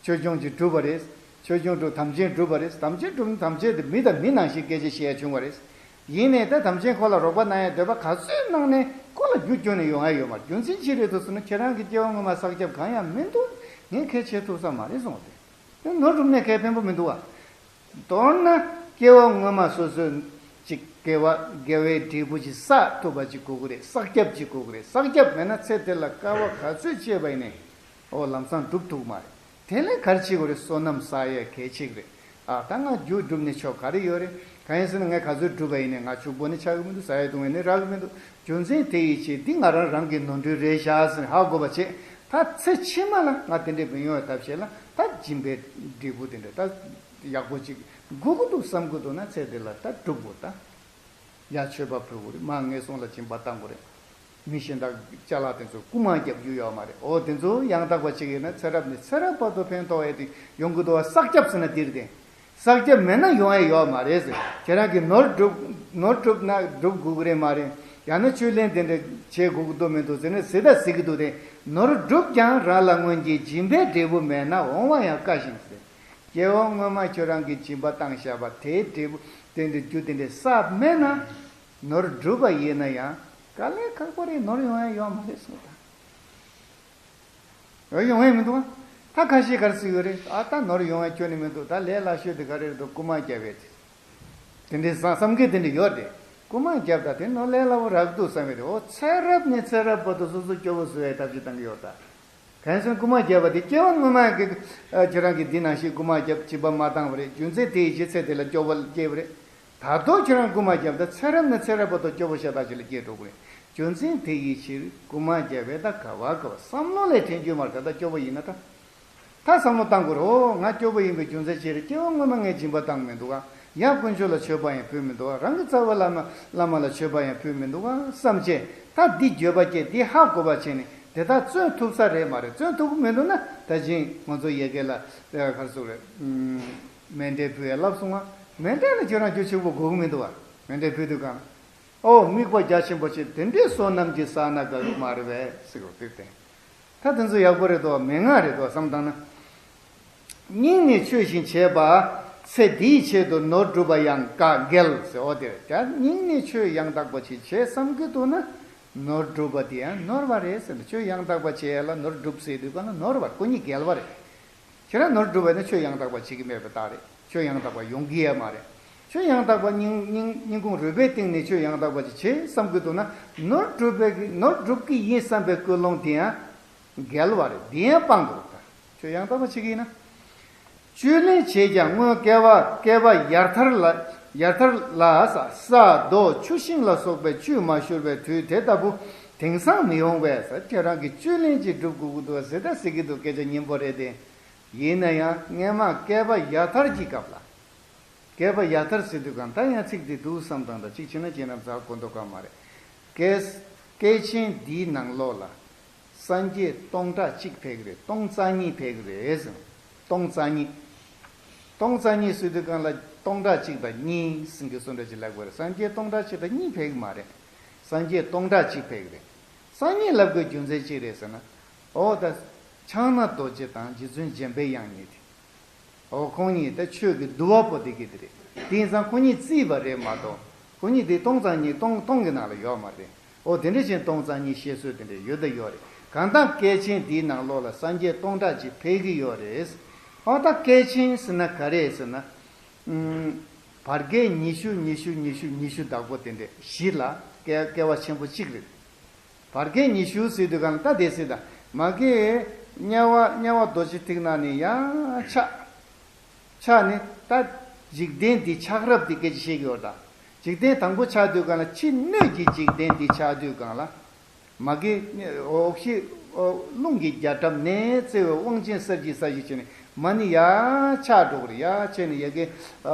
ཆོས་སྐྱོང་གཅིག་གྲུབ་པ་རེད། ཆོས་སྐྱོང་གྲུབ། དམ་ཅན་གྲུབ་པ་རེད། དམ་ཅན་གྲུབ་ན་དམ་ཅན་དེ་མི་དང་མི་ནང་བཞིན་སྐད་ཆ་བཤད་ཡ་བྱུང་བ་རེད། ཡིན་ནའི་ད་དམ་ཅན་ཁོ་ལ་རོགས་པ་གནང་ཡ་འདོད་པ་ག་ཚོད་གནང་ནའི་ཁོ་ལ་རྒྱུ་སྐྱོན་ནས་ཡོང་ཡ་ཡོད་མ་རེད། རྒྱུ་མཚན་ཅི་རེད་འདུག་ཟེར་ན་ཁྱེད་རང་གི་སྐྱེ་བ་སྔོན་མ་བསགས་རྒྱབ་གང་ཡང་མི་འདུག་ངས་གལ་ཆེ་ཐུབ་ས་མ་རེད་གསུངས་ཏེ། ནོར་སྒྲུབ་ནས་གལ་ཕན་པོ་མི་འདུག་བ། མདོར་ན་སྐྱེ་བ་སྔོན་མ་སོ་སོས་ཅིག་དགེ་བ་དགེ་བའི་འབྲས་བུ་ཅིག་བསགས་ཐུབ་པ་ཅིག་དགོས་ཀྱི་རེད། བསགས་རྒྱབ་ཅིག་དགོས་ཀྱི་རེད། བསགས་རྒྱབ་མེད་ན་ཚེ་འདི་ལ་དཀའ་བ་ག་ཚོད་སྤྱད་པ་ཡིན་ནའི། འོ་ལམ་སང་འགྲུབ་ཐུབ་མ་རེད། དེ་ལས་ག་རེ་བྱེད་དགོས་རེད། བསོད་ནམས་བསགས་ཡས་གལ་ཆེ་གི་རེད། ཨ་ད་ང་རྒྱུ་སྒྲུབ་ནས་ཆོག་ག་རེ་ཡོད་རེད། གང་ཡིན་ཟེར་ན་ངས་ག་ཚོད་བསྒྲུབས་པ་ཡིན་ནའི་ང་ཕྱུག་པོ་ནི་ཆགས་ཀྱི་མི་འདུག་ཟ་ཡས་བཏུང་ཡས་ནི་རག་གི་མི་འདུག་རྒྱུ་མཚན་དེ་ཡི་ཕྱིར་འདི་ང་རང་རང་གི་ནོར་འཁྲུལ་རེད་ཤག་ཟེར་ནས་ཧ་གོ་བ་བྱེད། ད་ཚེ་ཕྱི་མ་ལ་ང་དེ་འདྲས་མི་ཡོང་བའི་ཐབས་ཤེས་ལ་ད་སྦྱིན་པའི་འབྲས་བུ་དེ་འདྲ་ད་ཡག་པོ་ཅིག་དགོས་ཀྱི་འདུག་བསམ་གྱི་འདུག་ན་ཚེ་འདི་ལ་ད་སྒྲུབ་དགོས་ད། ཡ་མཆོད་པ་ཕུལ་དགོས་རེད། མར་ངན་སོང་ལ་སྦྱིན་པ་བཏང་དགོས་རེད། མི་གཞན་དག་ཅ་ལག་དེ་ཚོ་རྐུ་མ་རྒྱབ་རྒྱུ་ཡོད་མ་རེད། འོ་དེ་ཚོ་ཡང་དག་པ་ཅིག་ཡིན་ན་ཚེ་རབས་ནས་ཚེ་རབས་བར་དུ་ཕན་ཐོགས་ཡས་དེ་ཡོང་གི་འདུག་བ། བསགས་རྒྱབ་ཟེར་ན་འདིར་བསྟན། བསགས་རྒྱབ་མེད་ན་ཡོང་ཡས་ཡོད་མ་རེད་ཟེར། ཁྱེད་རང་གིས་ནོར་སྒྲུབ་ནོར་སྒྲུབ་ན་སྒྲུབ་དགོས་ཀྱི་རེད་མ་རེད། ཡང་ན་བཅུད་ལེན་དེ་འདྲ་བྱེད་དགོས་ཀྱི་འདུག་མི་འདུག་ཟེར་ན་ཟེར་ད་ཟེར་གྱི་འདུག་སྟེ། ནོར་སྒྲུབ་ཀྱང་རང་ལ་སྔོན་གྱི་སྦྱིན་པའི་འབྲས་བུ་མེད་ན་འོང་བ་ཡང་དཀའ་ཞིང་ཟེར། སྐྱེ་བ་སྔོན་མ་ཁྱོད་རང་གིས་སྦྱིན་པ་བཏང་བཞག་པ་དེའི་འབྲས་བུ་དེ་འདྲ་རྒྱུ་དེ་འདྲ་བསགས་མེད་ན། ནོར་སྒྲུབ་པ་ཡིན་ན་ཡང་དཀའ་ལས་ཁག་པོ་རེད། ནོར་ཡོང་ཡ་ཡོད་མ་རེད་གསུངས་དང་། ཡོང་ཡ་མི་འདུག་ཨ། ད་ཁ་ཤས་ག་རེ་ཟེར་ཡོད་རེད། ཨ་ད་ནོར་ཡོང་ཡ་ཁྱོན་ནས་མི་འདུག་ད་ལས་སླ་ཤོས་དེ་ག་རེ་རེད་འདུག་རྐུ་མ་རྒྱབ་པའི་དེ། དེ་འདྲའི་བསམ་བསམ་གི་དེ་འདྲ་ཡོད་རེད། རྐུ་མ་རྒྱབ་ད་དེ་ནོར་ལས་སླ་པོ་རག་འདུག་བསམ་གི་རེད། འོ་ཚེ་རབས་ནས་ཚེ་རབས་བར་དུ་སོ་སོ་སྐྱོ་བོ་བཟོ་བའི་ཐབས་ཤེས་བཏང་གི་ཡོད་ད། གང་ཡིན་ཟེར་ན་རྐུ་མ་རྒྱབ་པ་དེ་སྐྱེ་བ་སྔོན་མ་གི་ཨ་ཁྱེད་རང་གིས་འདི་ནང་བཞིན་རྐུ་མ་རྒྱབ་སྦྱིན་པ་མ་བཏང་བ་རེད། རྒྱུ་མཚན་དེ་ཡི་ཕྱིར་ཚེ་དེ་ལ་སྐྱོ་བ་སྐྱེས་པ་རེད། ད་དུང་ཁྱེད་རང་རྐུ་མ་རྒྱབ་ད་ཚེ་རབས་ནས་ཚེ་རབས་བར་དུ་སྐྱོ་བོ་ཤ་སྟག་ཅིག་ལ་སྐྱེས་འགྲོ་གི་རེད། རྒྱུ་མཚན་དེ་ཡི་ཕྱིར་རྐུ་མ་རྒྱབ་པས་ད་ག་བ་ག་བ་བསམ་བློ་ལས་དྲན་རྒྱུ་མ་རེད། ད་ལྟ་སྐྱོ་བོ་ཡིན་ན་ད། ད་བསམ་བློ་བཏང་དགོས་རེད། ང་སྐྱོ་པོ་ཡིན་པའི་རྒྱུ་མཚན་ཅི་རེད། སྐྱེ་བ་སྔོན་མ་ངས་སྦྱིན་པ་བཏང་མི་འདུག་ག་ཡང་དཀོན་མཆོག་ལ་མཆོད་པ་ཡང་ཕུལ་མི་འདུག་ག་རང་གི་རྩ་བའི་བླ་མ་བླ་མ་ལ་མཆོད་པ་ཡང་ཕུལ་མི་འདུག་ག་བསམ་བྱས། ད་འདི་འགྱོད་པ་སྐྱེས། འདི་ཧ་གོ་བ་བྱས་ནས་དེ་དག་བརྩོན་ཐུབ་ས་རེད་མ་རེད། བརྩོན་ཐུབ་ཀྱི་མི་འདུག་ན་ད་གིན་ང་ཚོ་ཡ་གི་ལ་ག་རེ་ཟེར་རེད། མཎྜལ་ཕུལ་ཡ་ལབ་སོང་ང་། མཎྜལ་ལ་ཁྱོད་རང་རྒྱུ་ཆེ་པོ་དགོས་ཀྱི་མི་འདུག་ག་མཎྜལ་ཕུལ་དུས་གང་། ཨོ་དམིགས་པ་རྒྱ་ཆེན་པོ་བྱས། དེ་འདྲའི་བསོད་ནམས་ཀྱི་བསགས་ན་དགའ་གི་མ་རེད་པས་ཟེར་གོ་དེ་བསྟན། ད་དེ་ཚོ་ཡག་པོ་རེད་དོ། མན་ངག་རེད་དོ་བསམ་བཏང་ན། སྙིང་ནས་ཆོས་བཞིན་བྱས་པ། ཚེ་འདིའི་ཆེད་དུ་ནོར་སྒྲུབ་པ་ཡང་དགའ་འགལ་ཟེར། འོ་དེ་ཀྱང་སྙིང་ནས་ཆོས་ཡང་དག་པ་ཅིག་བྱེད་བསམ་གྱི་འདུག་ན། ནོར་སྒྲུབ་པ་དེ་ཡང་ནོར་བ་རེད་ཟེར་ན། ཆོས་ཡང་དག་པ་བྱེད་ཡ་ལ་ནོར་སྒྲུབ་ཟེར་དུས་གང་ན་ནོར་བ། ཁོ་གཉིས་འགལ་བ་རེད། ཁྱེད་རང་ནོར་སྒྲུབ་པ་ནི་ཆོས་ཡང་དག་པ་བྱེད་ཀྱི་མེད་པའི་རྟགས་རེད། ཆོས་ཡང་དག་པ་ཡོང་གི་ཡ་མ་རེད། ཆོས་ཡང་དག་པ་སྙིང་སྙིང་སྙིང་ཁུང་རུས་པའི་གཏིང་ནས་ཆོས་ཡང་དག་པ་ཅིག་བྱེད་བསམ་གྱི་འདུག་ན། ནོར་སྒྲུབ་པའི་ནོར་སྒྲུབ་ཀྱི་ཡིན་བསམ་པའི་ཀུན་སློང་དེ་ཡང་འགལ་བ་རེད། དེ་ཡང་སྤང་དགོས་ད། ཆོས་ཡང་དག་པ་བྱེད་ཀྱི་ཡིན་ན། བཅུད་ལེན་བྱས་ཀྱང་སྔོན་བསྐལ་པ་བསྐལ་པ་ཡར་ཐར་ལ་ཡར་ཐར་ལ་ས་ས་རྡོ་ཆུ་ཤིང་ལ་སོགས་པའི་བཅུད་མ་ཤོར་བའི་དུས་དེ་ལྟ་བུ་དེང་སང་མི་འོང་བས་ཟེར། ཁྱེད་རང་གིས་བཅུད་ལེན་ཅིག་སྒྲུབ་དགོས་ཀྱི་འདུག་ཟེར་ད་ཟེར་གྱི་འདུག་སྐད་ཆ་སྙན་པོ་རེད་དེ། ཡིན་ན་ཡང་སྔས་མ་བསྐལ་པ་ཡར་ཐར་གྱི་སྐབས་ལ། བསྐལ་པ་ཡར་ཐར་ཟེར་དུས་གང་ད་ཡང་ཚིག་འདི་འདུག་བསམ་དང་ད་གཅིག་བྱས་ན་བྱས་ན་ཛ་གོ་མདོ་ག་མ་རེད། བསྐལ་བསྐལ་ཆེན་འདིའི་ནང་ལོགས་ལ། སངས་རྒྱས་སྟོང་ཕྲག་གཅིག་ཕེབས་ཀྱི་རེད། སྟོང་རྩ་གཉིས་ཕེབས་ཀྱི་རེད་ཟེར། སྟོང་རྩ་གཉིས། སྟོང་རྩ་གཉིས་ཟེར་དུས་གང་ལ་སྟོང་ཕྲག་གཅིག་དང་གཉིས་ཟེར་གྱི་བཟོ་འདྲ་ཅིག་ལབ་དགོས་རེད། སངས་རྒྱས་སྟོང་ཕྲག་གཅིག་དང་གཉིས་ཕེབས་ཀྱི་མ་རེད། སངས་རྒྱས་སྟོང་ཕྲག་གཅིག་ཕེབས་ཀྱི་རེད། སང་ཉིན་ལབ་དགོས་རྒྱུ་མཚན་ཅི་རེད་ཟེར་ན། འོ་ད། ཕྱག་ན་རྡོ་རྗེ་དང་རྗེ་བཙུན་འཇམ་པའི་དབྱངས་གཉིས་ཏེ། འོ་ཁོང་གཉིས་ད་ཆོས་ཀྱི་བསྡུ་བ་པོ་དེ་གི་དེ་རེད། དེ་ཡིན་ཙང་ཁོང་གཉིས་བརྩིས་པ་རེད་མ་གཏོགས། ཁོང་གཉིས་དེ་སྟོང་རྩ་གཉིས་སྟོང་སྟོང་གི་ནང་ལ་ཡོད་མ་རེད། འོ་དེ་འདྲ་བཞིན་སྟོང་རྩ་གཉིས་བཤད་སྲོལ་དེ་འདྲ་ཡོད་ད་ཡོད་རེད། གང་ལྟར་བསྐལ་ཆེན་འདིའི་ནང་ལོགས་ལ་སངས་རྒྱས་སྟོང་ཕྲག་གཅིག་ཕེབས་ཀྱི་ཡོད་རེད། འོ་ད་བསྐལ་ཆེན་ཟེར་ན་ག་རེ་ཟེར་ན། ཨུམ། བར་བསྐལ་ཉི་ཤུ་ཉི་ཤུ་ཉི་ཤུ་ཉི་ཤུ་བདག་པོ་དེ་འདྲ་བཞི་ལ་བསྐལ་བསྐལ་བ་ཆེན་པོ་གཅིག་རེད། བར་བསྐལ་ཉི་ཤུ་ཟེར་དུས་གང་ལ་ད་དེ་ཟེར་ད་མ་གི་དམྱལ་བ་དམྱལ་བ་རྡོ་རྗེ་ཐིག་ནག་ནས་ཡང་ཕྱག་ཕྱག་ནི་ད་འཇིག་རྟེན་འདི་ཆགས་རབས་འདི་སྐད་ཆ་བཤད་ཀྱི་ཡོད་ད། འཇིག་རྟེན་དང་པོ་ཆགས་དུས་གང་ལ་ཕྱི་སྣོད་ཀྱི་འཇིག་རྟེན་འདི་ཆགས་དུས་གང་ལ། མ་གི་འོག་གཞི་རླུང་གི་རྒྱ་གྲམ་ནས་བརྩེ་བའི་དབང་ཆེན་གསར་བརྗེ་གསར་བརྗེ་བྱས་ནས་མ་ནི་ཡ་ཆགས་འགྲོ་གི་རེད། ཡ་བྱས་ནས་ཡ་གི་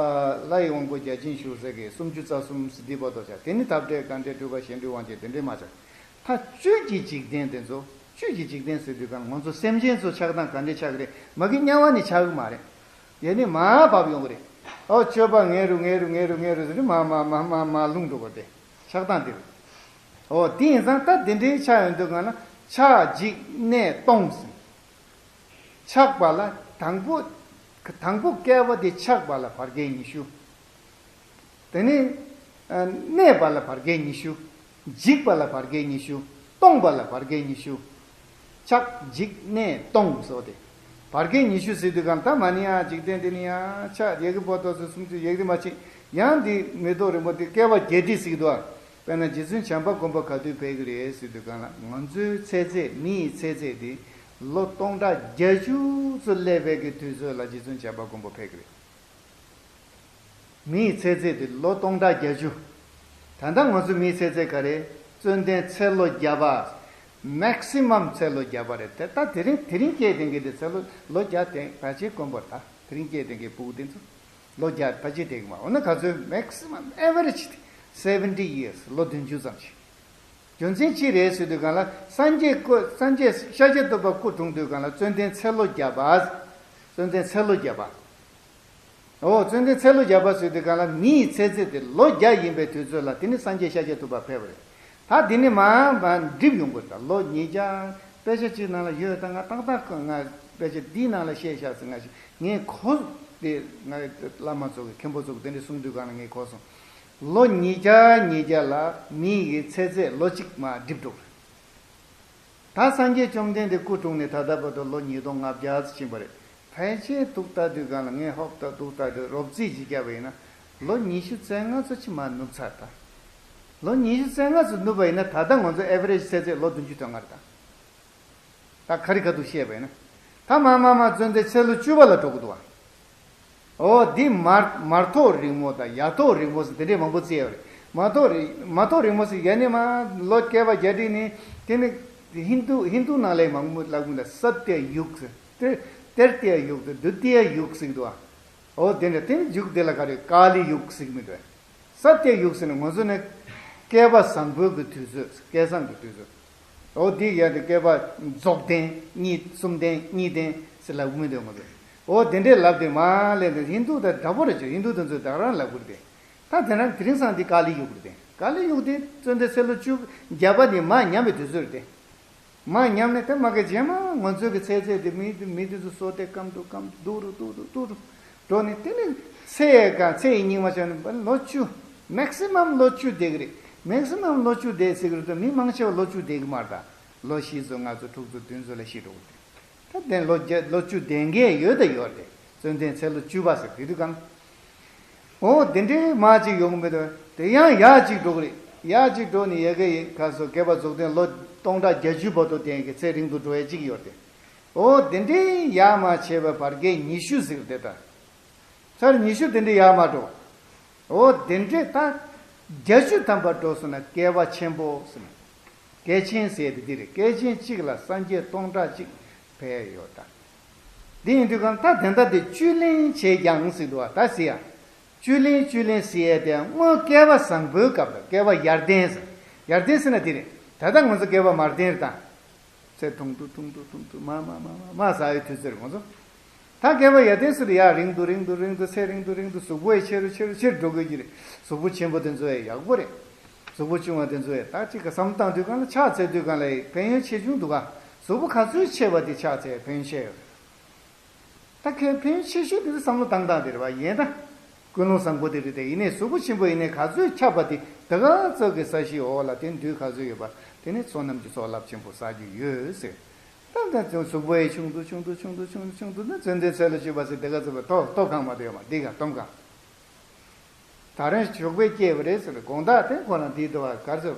ལྷ་ཡི་དབང་པོ་བརྒྱ་བྱིན་བཞུགས་ས་གི་སུམ་ཅུ་རྩ་གསུམ་ཟེར་འདི་བར་དུ་ཆགས། དེ་ནི་འཐབ་བྲལ་དགའ་བྲལ་སྤྲུལ་པ་གཞན་འཕྲུལ་དབང་ཆེན་དེ་འདྲས་མ་ཆགས། ད་བཅུད་ཀྱི་འཇིག་རྟེན་དེ་ཚོ་བཅུད་ཀྱི་འཇིག་རྟེན་ཟེར་དུས་གང་ང་ཚོ་སེམས་ཅན་ཚོ་ཆགས་སྟངས་ག་འདྲས་ཆགས་ཀྱི་རེད། མ་གི་དམྱལ་བ་ནི་ཆགས་ཀྱི་མ་རེད། ཡ་ནི་མར་བབས་ཡོང་གི་རེད། ཨོ་སྤྱོད་པ་ངན་རུ་ངན་རུ་ངན་རུ་ངན་རུ་ཟེར་ནས་མར་མར་མར་མར་མར་ལྷུང་འགྲོ་གི་རེད། ཆགས་སྟངས་དེ་རེད། ཨོ་དེ་ཡིན་ཙང་ད་དེ་འདྲའི་ཆགས་ཡོང་དུས་གང་ལ་ཆགས་འཇིག་གནས་སྟོང་ཟེར། ཆགས་པ་ལ་དང་པོ། དང་པོ་བསྐལ་པ་དེ་ཆགས་པ་ལ་བར་བསྐལ་ཉི་ཤུ། དེ་ནས་གནས་པ་ལ་བར་བསྐལ་ཉི་ཤུ། འཇིག་པ་ལ་བར་བསྐལ་ཉི་ཤུ། སྟོང་པ་ལ་བར་བསྐལ་ཉི་ཤུ། ཆགས་འཇིག་གནས་སྟོང་ཟེར་བ་དེ། བར་བསྐལ་ཉི་ཤུ་ཟེར་དུས་གང་ད་མ་ནི་ཡ་འཇིག་རྟེན་འདི་ནི་ཡ་ཆགས་ཡ་གི་བར་དོ་ཟེར་སུམ་ཅུ་ཡ་གི་མ་ཆེ། ཡང་འདི་མེ་ཏོག་རིང་པོ་འདི་བསྐལ་པ་བརྒྱད་ཁྲི་ཟེར་གི་འདུག་ཨ། དཔེར་ན་རྗེ་བཙུན་བྱམས་པ་མགོན་པོ་ག་དུས་ཕེབས་ཀྱི་རེད་ཟེར་དུས་གང་ལ་ང་ཚོའི་ཚེ་ཚད་མི་ཡི་ཚེ་ཚད་དེ་ལོ་སྟོང་ཕྲག་བརྒྱད་ཅུ་ཙམ་སླེབས་པའི་གི་དུས་ཚོད་ལ་རྗེ་བཙུན་བྱམས་པ་མགོན་པོ་ཕེབས་ཀྱི་རེད། མི་ཡི་ཚེ་ཚད་དེ་ལོ་སྟོང་ཕྲག་བརྒྱད་ཅུ། ད་ལྟ་ང་ཚོ་མི་ཡི་ཚེ་ཚད་ག་རེ། ཙནྡན་ཚེ་ལོ་བརྒྱ་པ། མེག་སི་མམ་ཚེ་ལོ་བརྒྱ་པ་རེད་དེ། ད་དེ་རིང་དེ་རིང་སྐྱེས་བསྡད་མཁན་དེ་ཚེ་ལོ་ལོ་བརྒྱ་དེ་ཕལ་ཆེར་དཀོན་པོ་རེད་ད། དེ་རིང་སྐྱེས་བསྡད་མཁན་ཕྲུ་གུ་དེ་ཚོ་ལོ་བརྒྱ་ཕལ་ཆེར་བསྡད་གི་མ། འོ་ན་ག་ཚོད་མེག་སི་མམ་ཨེ་ཝ་རེཇ་དེ་སེ་ཝན་ཊི་ཡིར་སི། ལོ་བདུན་ཅུ་ཙམ་ཞིག་རྒྱུ་མཚན་ཅི་རེད་ཟེར་དུས་གང་ལ་སངས་རྒྱས་སྐུ་སངས་རྒྱས་ཤཱཀྱ་ཐུབ་པ་སྐུ་འཁྲུངས་དུས་གང་ལ་ཙནྡན་ཚེ་ལོ་བརྒྱ་པ། ཙནྡན་ཚེ་ལོ་བརྒྱ་པ། འོ་ཙནྡན་ཚེ་ལོ་བརྒྱ་པ་ཟེར་དུས་གང་ལ་མི་ཡི་ཚེ་ཚད་དེ་ལོ་བརྒྱ་ཡིན་པའི་དུས་ཚོད་ལ་དེ་ནི་སངས་རྒྱས་ཤཱཀྱ་ཐུབ་པ་ཕེབས་པ་རེད། ད་དེ་ནི་མར་མར་འགྲིབ་ཡོང་གི་རེད། ད་ལོ་ཉིས་བརྒྱ། དཔེ་ཆ་གཅིག་ནང་ལ་ཡོད། ད་ང་ཏག་ཏག་ང་དཔེ་ཆ་འདིའི་ནང་ལ་བཤད་བཞག་ཟེར་ང་ཞིག་ངས་གོ་དེ་ང་བླ་མ་ཚོ་གི་མཁན་པོ་ཚོ་གི་དེ་འདྲ་གསུང་དུས་གང་ལ་ངས་གོ་སོང་། ལོ་ཉིས་བརྒྱ་ཉིས་བརྒྱ་ལ་མི་གི་ཚེ་ཚད་ལོ་གཅིག་མར་འགྲིབ་འགྲོ་གི་རེད། ད་སངས་རྒྱས་བཅོམ་ལྡན་འདས་སྐུ་འཁྲུངས་ནས་ད་ལྟ་བར་དུ་ལོ་ཉིས་སྟོང་ལྔ་བརྒྱ་ཙམ་ཕྱིན་པ་རེད། ཕལ་ཆེར་ཐུག་ལྟ་དུས་གང་ལ་ངས་ཧོབ་ལྟ་འདུག་ལྟ་དུས་རོབ་རྩིས་ཅིག་བརྒྱབ་པ་ཡིན་ན། ལོ་ཉི་ཤུ་རྩ་ལྔ་ཙམ་ཅིག་མར་ནུབ་ཚར་ད། ལོ་ཉི་ཤུ་རྩ་ལྔ་ཙམ་ནུབ་པ་ཡིན་ན་ད་ལྟ་ང་ཚོ་ཨེ་ཝ་རེཇ་ཚེ་ཚད་ལོ་བདུན་ཅུ་དོན་ལྔ་རེད་ད། ད་ཁ་རི་ཁ་ཐུག་བཤད་པ་ཡིན་ན། ད་མར་མར་མར་བཙོན་དེ་ཚེ་ལོ་བཅུ་པ་ལ་འགྲོ་གི་འདུག་བ། ཨོ་འདི་མར་མར་ཐོག་རིང་མོ་དང་ཡ་ཐོག་རིང་མོ་ཟེར་དེ་འདྲས་མང་པོ་བརྩི་ཡོད་རེད། མར་ཐོག་རིང་མར་ཐོག་རིང་མོ་ཟེར་ཡ་ནི་མ་ལོ་བསྐལ་པ་བརྒྱད་ཁྲི་ནི་དེ་ནི་ཧིན་དུ་ཧིན་དུ་ནང་ལས་མང་པོ་ལབ་གི་འདུག། སཏྱ་ཡུག་ཟེར་ཏེ་ཏྲི་ཏི་ཡ་ཡུག་ཟེར་དུ་ཏི་ཡ་ཡུག་ཟེར་གི་འདུག་བ། ཨོ་དེ་འདྲ་དེ་ནི་ཡུག་དེ་ལ་ག་རེ་ཀ་ལི་ཡུག་ཟེར་གི་མི་འདུག་བས། སཏྱ་ཡུག་ཟེར་ནས་ང་ཚོ་ནི་བསྐལ་པ་བཟང་པོའི་གི་དུས་ཚོད། བསྐལ་བཟང་གི་དུས་ཚོད། ཨོ་འདི་ཡ་དེ་བསྐལ་པ་རྫོགས་ལྡན་གཉིས་གསུམ་ལྡན་གཉིས་ལྡན་ཟེར་ལབ་གི་མི་འདུག་ང་ཚོ། ཨོ་དེ་འདྲས་ལབ་དེ་མ་ལས་དེ་ཧིན་དུ་དང་འདྲ་པོ་རེད་ཅེས་ཧིན་དུ་དེ་ཚོས་ད་རང་ལབ་གི་རེད་དེ། ད་དེ་རང་དེ་རིང་སང་འདི་ཀ་ལི་ཡུག་རེད་དེ། ཀ་ལི་ཡུག་དེ་བཙོན་དེ་ཚེ་ལོ་བཅུ་བརྒྱ་པ་ནི་མར་ཉམས་པའི་དུས་ཚོད་རེད་དེ། མར་ཉམས་ནས་དེ་མ་གི་རྗེས་མ་ང་ཚོའི་གི་ཚེ་ཚད་དེ་མི་མི་དེ་ཚོ་སོ་དེ་སྐམ་དུ་སྐམ་དུ་སྡུག་རུ་སྡུག་རུ་སྡུག་རུ་འགྲོ་ནས་དེ་ནི་ཚེ་གང་ཚེ་ཡི་སྙིགས་མ་ཆགས་ནས་ལོ་བཅུ། མེག་སི་མམ་ལོ་བཅུ་བསྡད་ཀྱི་རེད། མེག་སི་མམ་ལོ་བཅུ་བསྡད་ཟེར་གྱི་རེད་དོ། མི་མང་ཆེ་བ་ལོ་བཅུ་བསྡད་ཀྱི་མ་རེད་ད། ལོ་བཞི་ཚོ་ལྔ་ཚོ་དྲུག་ཚོ་བདུན་ཚོ་ལ་ཤི་འགྲོ་གི་རེད། ད་དེ་ལོ་བརྒྱ་ལོ་བཅུ་བསྡད་མཁན་ཡོད་ད་ཡོད་རེད། བཙོན་དོན་ཚེ་ལོ་བཅུ་པ་ཟེར་དེ་དུས་གང་། ཨོ་དེ་འདྲའི་མ་ཅིག་ཡོང་གི་མི་འདུག། དེ་ཡང་ཡར་ཅིག་འགྲོ་གི་རེད། ཡར་ཅིག་འགྲོ་ནས་ཡ་གི་ཡི་ག་སོ་བསྐལ་པ་རྫོགས་ལྡན་ལོ་སྟོང་ཕྲག་བརྒྱད་ཅུ་བར་དུ་ལྡན་གྱི་ཚེ་རིང་དུ་འགྲོ་ཡ་ཅིག་ཡོད་དེ། ཨོ་དེ་འདྲའི་ཡར་མར་བྱས་པའི་བར་བསྐལ་ཉི་ཤུ་ཟེར་དེ་ད། ཚར་ཉི་ཤུ་དེ་འདྲའི་ཡར་མར་འགྲོ། ཨོ་དེ་འདྲའི་ད་བརྒྱད་ཅུ་ཐམ་པ་འགྲོ་སོང་ན་བསྐལ་པ་ཆེན་པོ་ཟེར་ན། བསྐལ་ཆེན་ཟེར་དེ་འདི་རེད། བསྐལ་ཆེན་གཅིག་ལ་སངས་རྒྱས་སྟོང་ཕྲག་གཅིག་ཕེབས་ཡོད་ད། འདི་ཡིན་དུས་གང་ད་དེ་འདྲ་དེ་བཅུད་ལེན་བྱས་ཀྱང་ཟེར་འདུག་བ། ད་ཟེར་ཡ། བཅུད་ལེན་བཅུད་ལེན་ཟེར་ཡ་དེ་སྔོན་བསྐལ་པ་བཟང་པོའི་སྐབས་ལ་བསྐལ་པ་ཡར་ལྡན་ཟེར། ཡར་ལྡན་ཟེར་ན་དེ་རེད། ད་ལྟ་ང་ཚོ་བསྐལ་པ་མར་ལྡན་རེད་ད། ཚེ་ཐུང་དུ་ཐུང་དུ་ཐུང་དུ་མ་མ་མ་མ་མ་ཟ་ཡི་དུས་ཚོད་རེད་ང་ཚོ། ད་བསྐལ་པ་ཡར་ལྡན་ཟེར་དུས་ཡར་རིང་དུ་རིང་དུ་རིང་དུ་ཚེ་རིང་དུ་རིང་དུ་གཟུགས་པོ་ཡི་ཆེ་རུ་ཆེ་རུ་ཆེར་འགྲོ་དགོས་ཀྱི་རེད། གཟུགས་པོ་ཆེན་པོ་དེ་ཚོ་ཡི་ཡག་པོ་རེད། གཟུགས་པོ་ཆུང་བ་དེ་ཚོ་ཡི་ད་ཅིག་ག་བསམ་བློ་བཏང་དུས་གང་ལ་ཕྱག་འཚལ་དུས་གང་ལ་ཡི་ཕན་ཡོན་ཆེ་ཆུང་འདུག་ག། གཟུགས་པོ་ག་ཚོད་ཆེ་བ་དེ་ཕྱག་འཚལ་ཕན་ཡོན་ཆེ་ཡོད་རེད། ད་ཁྱོད་ཕན་ཆེ་ཤོས་དེ་ཚོ་བསམ་བློ་བཏང་སྟངས་དེ་རེད་བ། ཡིན་ད། ཀུན་སློང་བཟང་པོ་དེ་རེད་དེ། ཡིན་ནའི་གཟུགས་པོ་ཆེན་པོ་ཡིན་ནའི་ག་ཚོད་ཁྱབ་པ་དེ་དེ་ག་ཚོད་ཀྱི་ས་གཞིའི་འོག་ལ་དེ་འདུས་ག་ཚོད་ཡོད་པ་དེ་ནི་བསོད་ནམས་ཀྱི་ཚོགས་རླབས་ཆེན་པོ་བསགས་རྒྱུ་ཡོད་ཟེར། ད་ད་ཚོད་གཟུགས་པོ་ཡི་ཆུང་དུ་ཆུང་དུ་ཆུང་དུ་ཆུང་དུ་ཆུང་དུ་ན་བཙོན་དོན་ཚེ་ལོ་བཅུ་པ་ཟེར་དེ་ག་ཚོད་པ་ཐོ་ཐོ་གང་མ་དེ་ཡོད་མ་འདི་ག་སྟོང་གང་། ད་རེས་ཞོགས་པས་སྐྱེས་པ་རེད་ཟེར་ནས་དགོང་དག་དེ་ཁོ་རང་དེའི་དུ་བ་གར་ཚོད་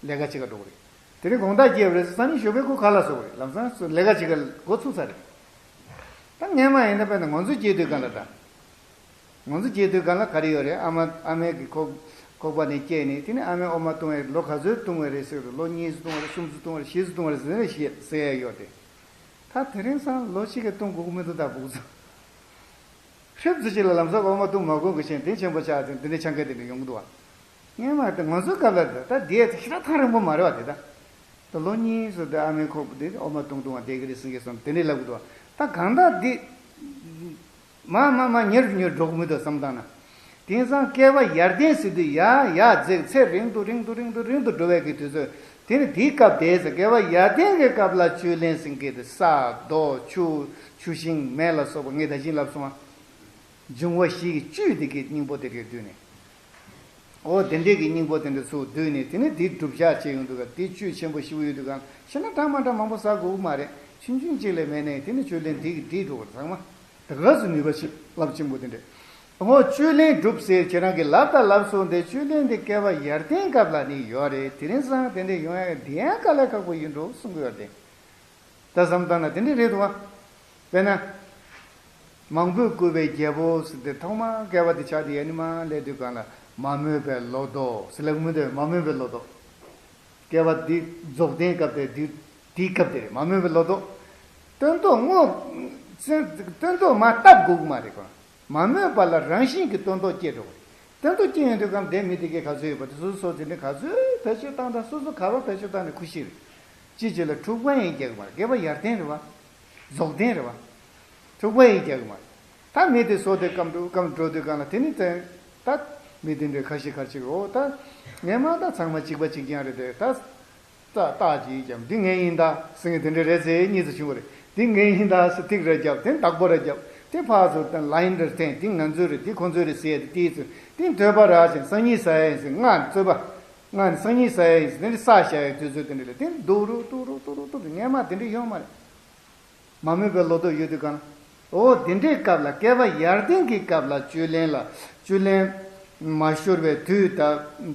ལས་ཀ་བྱེད་ག་འགྲོ་གི་རེད། དེ་རིང་དགོང་དག་སྐྱེས་པ་རེད་ཟེར་སང་ཉིན་ཞོགས་པས་ཁོ་ཁ་ལག་བཟོ་གི་རེད། ལམ་སང་ལས་ཀ་བྱེད་ག་འགོ་ཚུགས་ཚར་རེད། ད་སྔན་མ་ཡིན་ན་དཔེར་ན་ང་ཚོ་སྐྱེས་དུས་ག་ལ་ད། ང་ཚོ་སྐྱེས་དུས་ག་ལ་ག་རེ་ཡོད་རེད། ཨ་མ་ཨ་མའི་གི་ཁོག་ཁོག་པ་ནས་སྐྱེས་ནས་དེ་ནས་ཨ་མས་འོ་མ་བཏུང་བའི་ལོ་ག་ཚོད་བཏུང་བ་རེད་ཟེར་རེད། ལོ་གཉིས་སུ་བཏུང་བ་རེད། གསུམ་སུ་བཏུང་བ་རེད། བཞི་སུ་བཏུང་བ་རེད་ཟེར་ནས་ཟེར་ཡ་ཡོད་རེད། ད་དེ་རིང་སང་ལོ་གཅིག་གི་བཏུང་དགོས་ཀྱི་མི་འདུག་ད་སྦུག་ཚོ། ཧྲིབ་ཙི་ཅིག་ལ་ལམ་སང་འོ་མ་བཏུང་མ་དགོས་གི་ཤེས་དེ་ཆེན་པོ་ཆགས་ཟིན་དེ་འདྲའི་ཆང་ཁ་དེ་འདྲ་ཡོང་གི་འདུག་བ། སྔན་མ་དེ་ང་ཚོའི་སྐབས་ལ་ད་ད་དེ་ཞེ་དྲག་ཐག་རིང་པོ་མ་རེད་བ། དེ་ད་ད་ལོ་གཉིས་སུ་དེ་ཨ་མའི་ཁོག་པ་དེ་འོ་མ་བཏུང་བཏུང་བ་བསྡད་གི་རེད་ཟེར་གི་སོང་དེ་འདྲའི་ལབ་གི་འདུག་བ། ད་གང་ལྟར་དེ་མ་མ་མ་མྱུར་མྱུར་འགྲོ་གི་མི་འདུག་བསམ་བཏང་ན། དེང་སང་བསྐལ་པ་ཡར་ལྡན་ཟེར་དུས་ཡར་ཡར་འཛེགས་ཚེ་རིང་དུ་རིང་དུ་རིང་དུ་རིང་དུ་འགྲོ་བའི་གི་དུས་ཚོད་དེ་ནི་དེའི་སྐབས་དེ་ཟེར། བསྐལ་པ་ཡར་ལྡན་གྱི་སྐབས་ལ་བཅུད་ལེན་ཟེར་གི་དེ་ས་རྡོ་ཆུ་ཆུ་ཤིང་མེ་ལ་སོགས་པ་ངས་ད་གིན་ལབ་སོང་བ། འབྱུང་བ་བཞི་གི་བཅུད་དེ་གི་སྙིང་པོ་དེ་གི་བསྡུས་ནས། འོ་དེ་འདྲས་ཀྱི་སྙིང་པོ་དེ་འདྲ་ཚུར་བསྡུས་ནས་དེ་ནི་དེ་སྒྲུབ་བྱ་བྱས་ཡོང་དུས་ག་དེ་བཅུད་ཆེན་པོ་ཞེ་པོ་ཡོད་དུས་ག་ཤི་ན་འདྲ་མ་འདྲ་མང་པོ་ཟ་དགོས་ཀྱི་མ་རེད། ཆུང་ཆུང་གཅིག་ལས་མེད་ནས་དེ་ནི་བཅུད་ལེན་དེ་གི་འགྲིག་འགྲོ་བར་ཚང་མ་དེ་ག་སུ་ནུས་པ་ཆེ་རླབས་ཆེན་པོ་དེ་འདྲས། འོ་བཅུད་ལེན་སྒྲུབ་ཟེར་ཁྱེད་རང་གི་ལབ་དང་ལབ་སོང་དེ་བཅུད་ལེན་དེ་བསྐལ་པ་ཡར་ལྡན་སྐབས་ལ་ནི་ཡོད་རེད། དེ་རིང་སང་དེ་འདྲས་ཡོང་ཡ་དེ་ཡང་དཀའ་ལས་ཁག་པོ་ཡིན་འགྲོ་གསུང་གི་ཡོད་རེད། ད་བསམ་བཏང་ན་དེ་འདྲས་རེད་འདུག་བ། དཔེར་ན། མང་པོས་བཀུར་བའི་རྒྱལ་པོ་ཟེར་ཏེ་ཐོག་མར་བསྐལ་པ་འདི་ཆགས་ཏེ་ཡ་ནི་མ་སླེབས་དུས་གང་ལ་མ་རྨོས་པའི་ལོ་ཏོག་ཟེར་ལབ་མི་འདུག་མ་རྨོས་པའི་ལོ་ཏོག་བསྐལ་པ་འདི་རྫོགས་ལྡན་སྐབས་དེ་དུས་དེའི་སྐབས་དེ་རེད། མ་རྨོས་པའི་ལོ་ཏོག་སྟོན་ཐོག་སྔོ། སྟོན་ཐོག་མ་བཏབ་དགོས་ཀྱི་མ་རེད་གོ། མ་རྨོས་པ་ལ་རང་བཞིན་གྱིས་སྟོན་ཐོག་སྐྱེ་འགྲོ་བ་རེད། སྟོན་ཐོག་སྐྱེ་ཡོང་དུས་སྐབས་དེ་མི་དེ་གས་ག་ཚོད་ཡོད་པ་དེ་སོ་སོ་སོ་དེ་འདྲ་ག་ཚོད་བེད་སྤྱོད་བཏང་དང་སོ་སོ་ག་པར་བེད་སྤྱོད་བཏང་ནས་ཁུ་ཤི་རེད། ཅི་ཅི་ལ་འཁྲུག་པ་ཡང་རྒྱག་གི་མ་རེད། བསྐལ་པ་ཡར་ལྡན་རེད་བ། རྫོགས་ལྡན་རེད་བ། འཁྲུག་པ་ཡང་རྒྱག་གི་མ་རེད། ད་མི་དེ་སོ་དེ་སྐམ་འགྲོ་སྐམ་འགྲོ་དུས་གང་ལ་དེ་ནི་དེ་ད་མི་དེ་འདྲའི་ཁ་ཤས་ཁ་ཤས་ཀྱིས་འོ་ད་ངས་མ་ད་ཚང་མ་གཅིག་པ་གཅིག་རྐྱང་རེད་དེ་ད། ད་རྟགས་ཅིག་བརྒྱབ་འདི་ངའི་ཡིན་ད་ཟེར་མཁན་དེ་འདྲ་རེད་ཟེར་གཉིས་སུ་བྱུང་བ་རེད། འདི་ངའི་ཡིན་ད་ཟེར་ཐིག་རེ་བརྒྱབ་དེ་བདག་པོ་རེ་བརྒྱབ་ དེ་ཕར་ཚུར་དང་ལ་ཡིན་འདྲ་བསྟན། དེ་ང་ཚོའི་རེད། དེ་ཁོ་ཚོའི་རེད་ཟེར་ཡས་དེ། དེའི་ཚོད་དེ་འདོད་པ་རག་ཅིང་སང་ཉིན་ཟ་ཡས་ཡིན་ཟེར། ང་རྩོད་པ། ང་ནི་སང་ཉིན་ཟ་ཡས་ཡིན་ཟེར། དེ་འདྲ་ས་བཞག་ཡས་དུས་ཚོད་དེ་འདྲ་ལ་དེ་འདུག་རུ་འདུག་རུ་འདུག་རུ་འདུག་རུ་ངས་མ་དེ་འདྲ་ཡོང་མ་རེད། མ་རྨོས་པའི་ལོ་ཏོག་ཡོད་དུས་གང་། འོ་དེ་འདྲའི་སྐབས་ལ་བསྐལ་པ་ཡར་ལྡན་གྱི་སྐབས་ལ་བཅུད་ལེན་ལ་བཅུད་ལེན་མ་ཤོར་བའི་དུས་ད་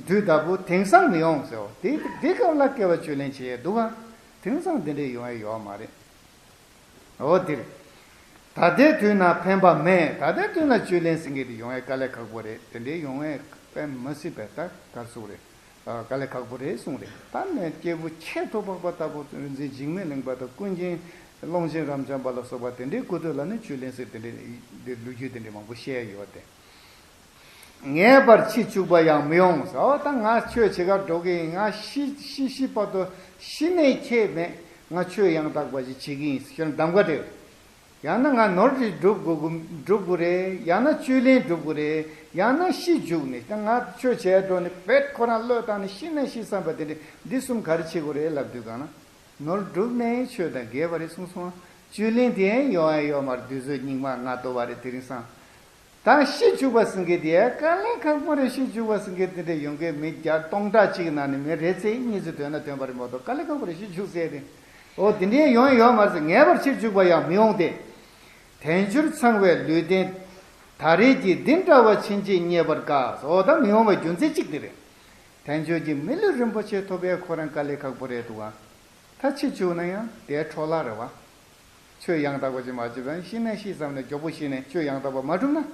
དུས་ད་བུ་དེང་སང་མི་ཡོང་ཟེར། འོ་དེ་དེ་སྐབས་ལ་བསྐལ་པ་བཅུད་ལེན་བྱེད་ཡས་འདུག་ག། དེང་སང་དེ་འདྲའི་ཡོང་ཡས་ཡོད་མ་རེད། འོ་དེ་རེད། ད་ལྟའི་དུས་ན་ཕན་པ་མེད། ད་ལྟའི་དུས་ན་བཅུད་ལེན་ཟེར་མཁན་དེ་ཡོང་ཡས་དཀའ་ལས་ཁག་པོ་རེད། དེ་འདྲའི་ཡོང་ཡས་དཔེ་མི་སྲིད་པའི་ད་ག་རེ་ཟེར་དགོས་རེད། ཨ། དཀའ་ལས་ཁག་པོ་རེད་གསུངས་རེད། ད་ནས་སྐྱེས་བུ་ཆེས་ཐོག་དཔག་པ་ལྟ་བུ་རིག་འཛིན་འཇིགས་མེད་གླིང་པ་དང་ཀུན་མཁྱེན་ཀློང་ཆེན་རབ་འབྱམས་པ་ལ་སོགས་པ་དེ་འདྲའི་སྐུ་དུས་ལ་ནི་བཅུད་ལེན་ཟེར་དེ་འདྲའི་ལོ་རྒྱུས་དེ་འདྲའི་མང་པོ་བཤད་ཡོད་དེ། ངེས་པར་ཕྱི་འཇུག་པ་ཡང་མི་ཡོང་ཟེར། འོ་ད་ང་ཆོས་བྱེད་གར་འགྲོ་གི་ཡིན། ང་ཤི་ཤི་ཤི་བར་དུ་ཤི་ནས་ཁྱད་མེད། ང་ཆོས་ཡང་དག་པ་ཞིག་བྱེད་ཀྱི་ཡིན་ཟེར་གདམ་ག་སྤྲད། ཡང་ན་ང་ནོར་འཁྲུལ་སྒྲུབ་དགོས་ཀྱི་སྒྲུབ་དགོས་རེད། ཡང་ན་བཅུད་ལེན་སྒྲུབ་དགོས་རེད། ཡང་ན་ཤི་འཇུག་ནས་ད་ང་ཆོས་བྱས་འགྲོ་ནས་བེད་ཁོ་རང་བློས་བཏང་ནས་ཤི་ན་ཤི་བསམ་པ་དེ་འདྲ། འདི་གསུམ་ག་རེ་བྱེད་དགོས་རེད་ལབ་དུས་གང་ན། ནོར་སྒྲུབ་ནས་ཆོས་དང་འགལ་བ་རེད་གསུངས་སོང་། བཅུད་ལེན་དེ་ཡང་ཡོང་ཡ་ཡོད་མ་རེད། དུས་ཚོད་སྙིགས་མ་ང་ལྟོ་བ་རེད། དེ་རིང་སང་། ད་ཤི་འཇུག་པ་ཟེར་མཁན་དེ་དཀའ་ལས་ཁག་པོ་རེད། ཤི་འཇུག་པ་ཟེར་མཁན་དེ་འདྲ་ཡོང་མཁན་མི་བརྒྱ་སྟོང་ཕྲག་གཅིག་གི་ནང་ནས་མི་རེ་ཚེ་གཉིས་ཚེ་ཐོན་ན་ཐོན་པ་རེད་མ་གཏོགས། དཀའ་ལས་ཁག་པོ་རེད་ཤི་འཇུག་ཟེར་དེ། འོ་དེ་འདྲའི་ཡོང་ཡོད་མ་རེད་ཟེར། ངེས་པར་ཕྱིར་འཇུག་པ་ཡང་མི་འོང་སྟེ། དལ་འབྱོར་ཚང་བའི་ལུས་རྟེན། ད་རེས་ཀྱི་འདི་འདྲ་བ་ཕྱིན་ཆད་རྙེད་པར་དཀའ། འོ་ད་མི་འོང་བའི་རྒྱུ་མཚན་གཅིག་དེ་རེད། དལ་འབྱོར་གྱི་མི་ལུས་རིན་པོ་ཆེ་ཐོབ་ཡས་ཁོ་རང་དཀའ་ལས་ཁག་པོ་རེད་འདུག་ག། ད་ཕྱིར་འཇུག་ན་ཡང་དེ་འཕྲོ་བརླག་རེད་བ། ཆོས་ཡང་དག་པ་ཅིག་མ་བྱས་པ་ཤི་ན་ཤི་བསམ་ནས་མགྱོགས་པོ་ཤི་ནས་ཆོས་ཡང་དག་པ་མ་བསྒྲུབས་ན།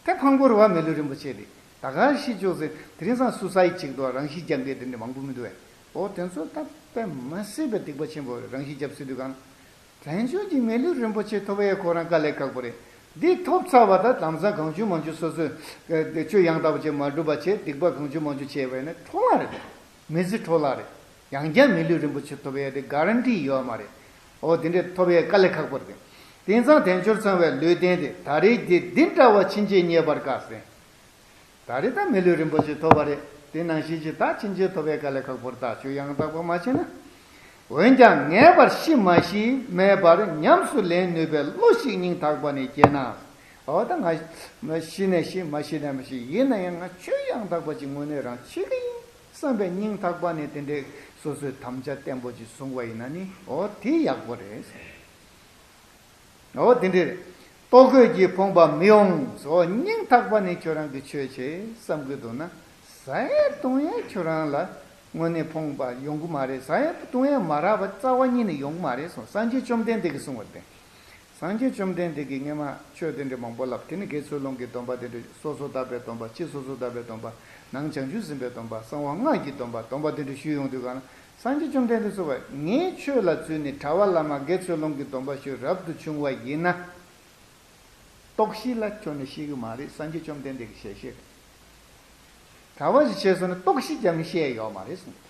དེ་ཕངས་པོ་རེད་བ། མི་ལུས་རིན་པོ་ཆེ་དེ་ད་ག་ཤི་འཇུག་ཟེར། དེ་རིང་སང་སུའི་སའིཌ་བྱེད་ཀྱི་འདུག་བ། རང་ཤི་རྒྱག་མཁན་དེ་འདྲ་མང་པོ་མི་འདུག་བས། འོ་དེ་ཚོ་ད་དཔེ་མ་སྲིད་པའི་སྡིག་པ་ཆེན་པོ་རེད། རང་ཤི་རྒྱབ་སྲིད་དུས་གང་། དལ་འབྱོར་གྱི་མི་ལུས་རིན་པོ་ཆེ་ཐོབ་ཡས་ཁོ་རང་དཀའ་ལས་ཁག་པོ་རེད། འདི་ཐོབ་ཚར་བ་ད་ལམ་སང་གང་བྱུང་མང་བྱུང་སོ་སོས་ཆོས་ཡང་དག་པ་ཅིག་མ་བསྒྲུབས་པ་བྱས། སྡིག་པ་གང་བྱུང་མང་བྱུང་བྱས་པ་ཡིན་ན་འཕྲོ་བརླག་རེད། མི་ཚེ་འཕྲོ་བརླག་རེད། ཡང་བསྐྱར་མི་ལུས་རིན་པོ་ཆེ་ཐོབ་ཡས་དེ་གྷ་རན་ཊི་ཡོད་མ་རེད། འོ་དེ་འདྲས་ཐོབ་ཡས་དཀའ་ལས་ཁག་པོ་རེད། དེང་སང་དལ་འབྱོར་ཚང་བའི་ལུས་རྟེན་དེ། ད་རེས་འདི་འདི་འདྲ་བ་ཕྱིན་ཆད་རྙེད་པར་དཀའ་ཟེར། ད་རེས་ད་མི་ལུས་རིན་པོ་ཆེ་ཐོབ་པ་རེད། དེ་ནང་བཞིན་གྱི་ད་ཕྱིན་ཆད་ཐོབ་པའི་དཀའ་ལས་ཁག་པོར་ད་ཆོས་ཡང་དག་པ་མ་བྱས་ན། འོན་ཀྱང་ངེས་པར་ཤི་མ་ཤི་མེད་པར་ཉམས་སུ་ལེན་ནུས་པའི་བློ་ཞིག་སྙིང་ཐག་པ་ནས་སྐྱེས་ན། འོ་ད་ང་ཤི་ནས་ཤི་མ་ཤི་ནས་མ་ཤི། ཡིན་ན་ཡང་ང་ཆོས་ཡང་དག་པ་ཅིག་དངོས་གནས་རང་བྱེད་ཀྱི་ཡིན་བསམ་པའི་སྙིང་ཐག་པ་ནས་དེ་འདྲའི་སོ་སོའི་དམ་བཅའ་བརྟན་པོ་ཅིག་བཟུང་བ་ཡིན་ན་ནི། འོ་དེ་ཡག་པོ་རེད། འོ་དེ་འདྲ་རེད། ལྟོ་གོས་ཀྱིས་ཕོངས་པ་མི་འོང་ཟེར། སྙིང་ཐག་པ་ནས་ཁྱོད་རང་གིས་ཆོས་བྱེད་བསམ་གྱི་འདུག་ན། ཟ་ཡས་བཏུང་ཡས་ཁྱོད་རང་ལ་དངོས་གནས་ཕོངས་པ་ཡོང་གི་མ་རེད། ཟ་ཡས་བཏུང་ཡས་མ་རག་པ་རྩ་བ་ཉིད་ནས་ཡོང་གི་མ་རེད་གསུངས། སངས་རྒྱས་བཅོམ་ལྡན་འདས་ཀྱིས་གསུངས་པ་རེད། སངས་རྒྱས་བཅོམ་ལྡན་འདས་ཀྱིས་སྔས་མ་ཆོས་དེ་འདྲ་མང་པོ་ལབ། དེ་ནི་དགེ་ཚུལ་སློང་གི་སྡོམ་པ་དེ་འདྲ། སོ་སོ་དག་པའི་སྡོམ་པ། ཕྱི་སོ་སོ་དག་པའི་སྡོམ་པ། ནང་བྱང་ཆུབ་སེམས་དཔའི་སྡོམ་པ། གསང་བ་སྔགས་ཀྱི་སྡོམ་པ། སྡོམ་པ་དེ་འདྲ་ཞུས་ཡོང་དུས་གང་ན། སངས་རྒྱས་བཅོམ་ལྡན་འདས་གསུངས་པ། ངས་ཆོས་ལ་བརྫུས་ནས་གྲྭ་པ་བླ་མ་དགེ་ཚུལ་སློང་གི་སྡོམ་པ་ཞུས་རབ་ཏུ་བྱུང་བ་ཡིན་ན། ལྟོགས་ཤི་ལ་སྐྱོན་ནས་ཤི་གི་མ་རེད། སངས་རྒྱས་བཅོམ་ལྡན་འདས་ཀྱི་ཞལ་བཞེས་རེད། གྲྭ་པ་ཞིག་བྱས་སོང་ན་ལྟོགས་ཤི་རྒྱག་མི་ཤེས་ཡོད་མ་རེད་གསུངས།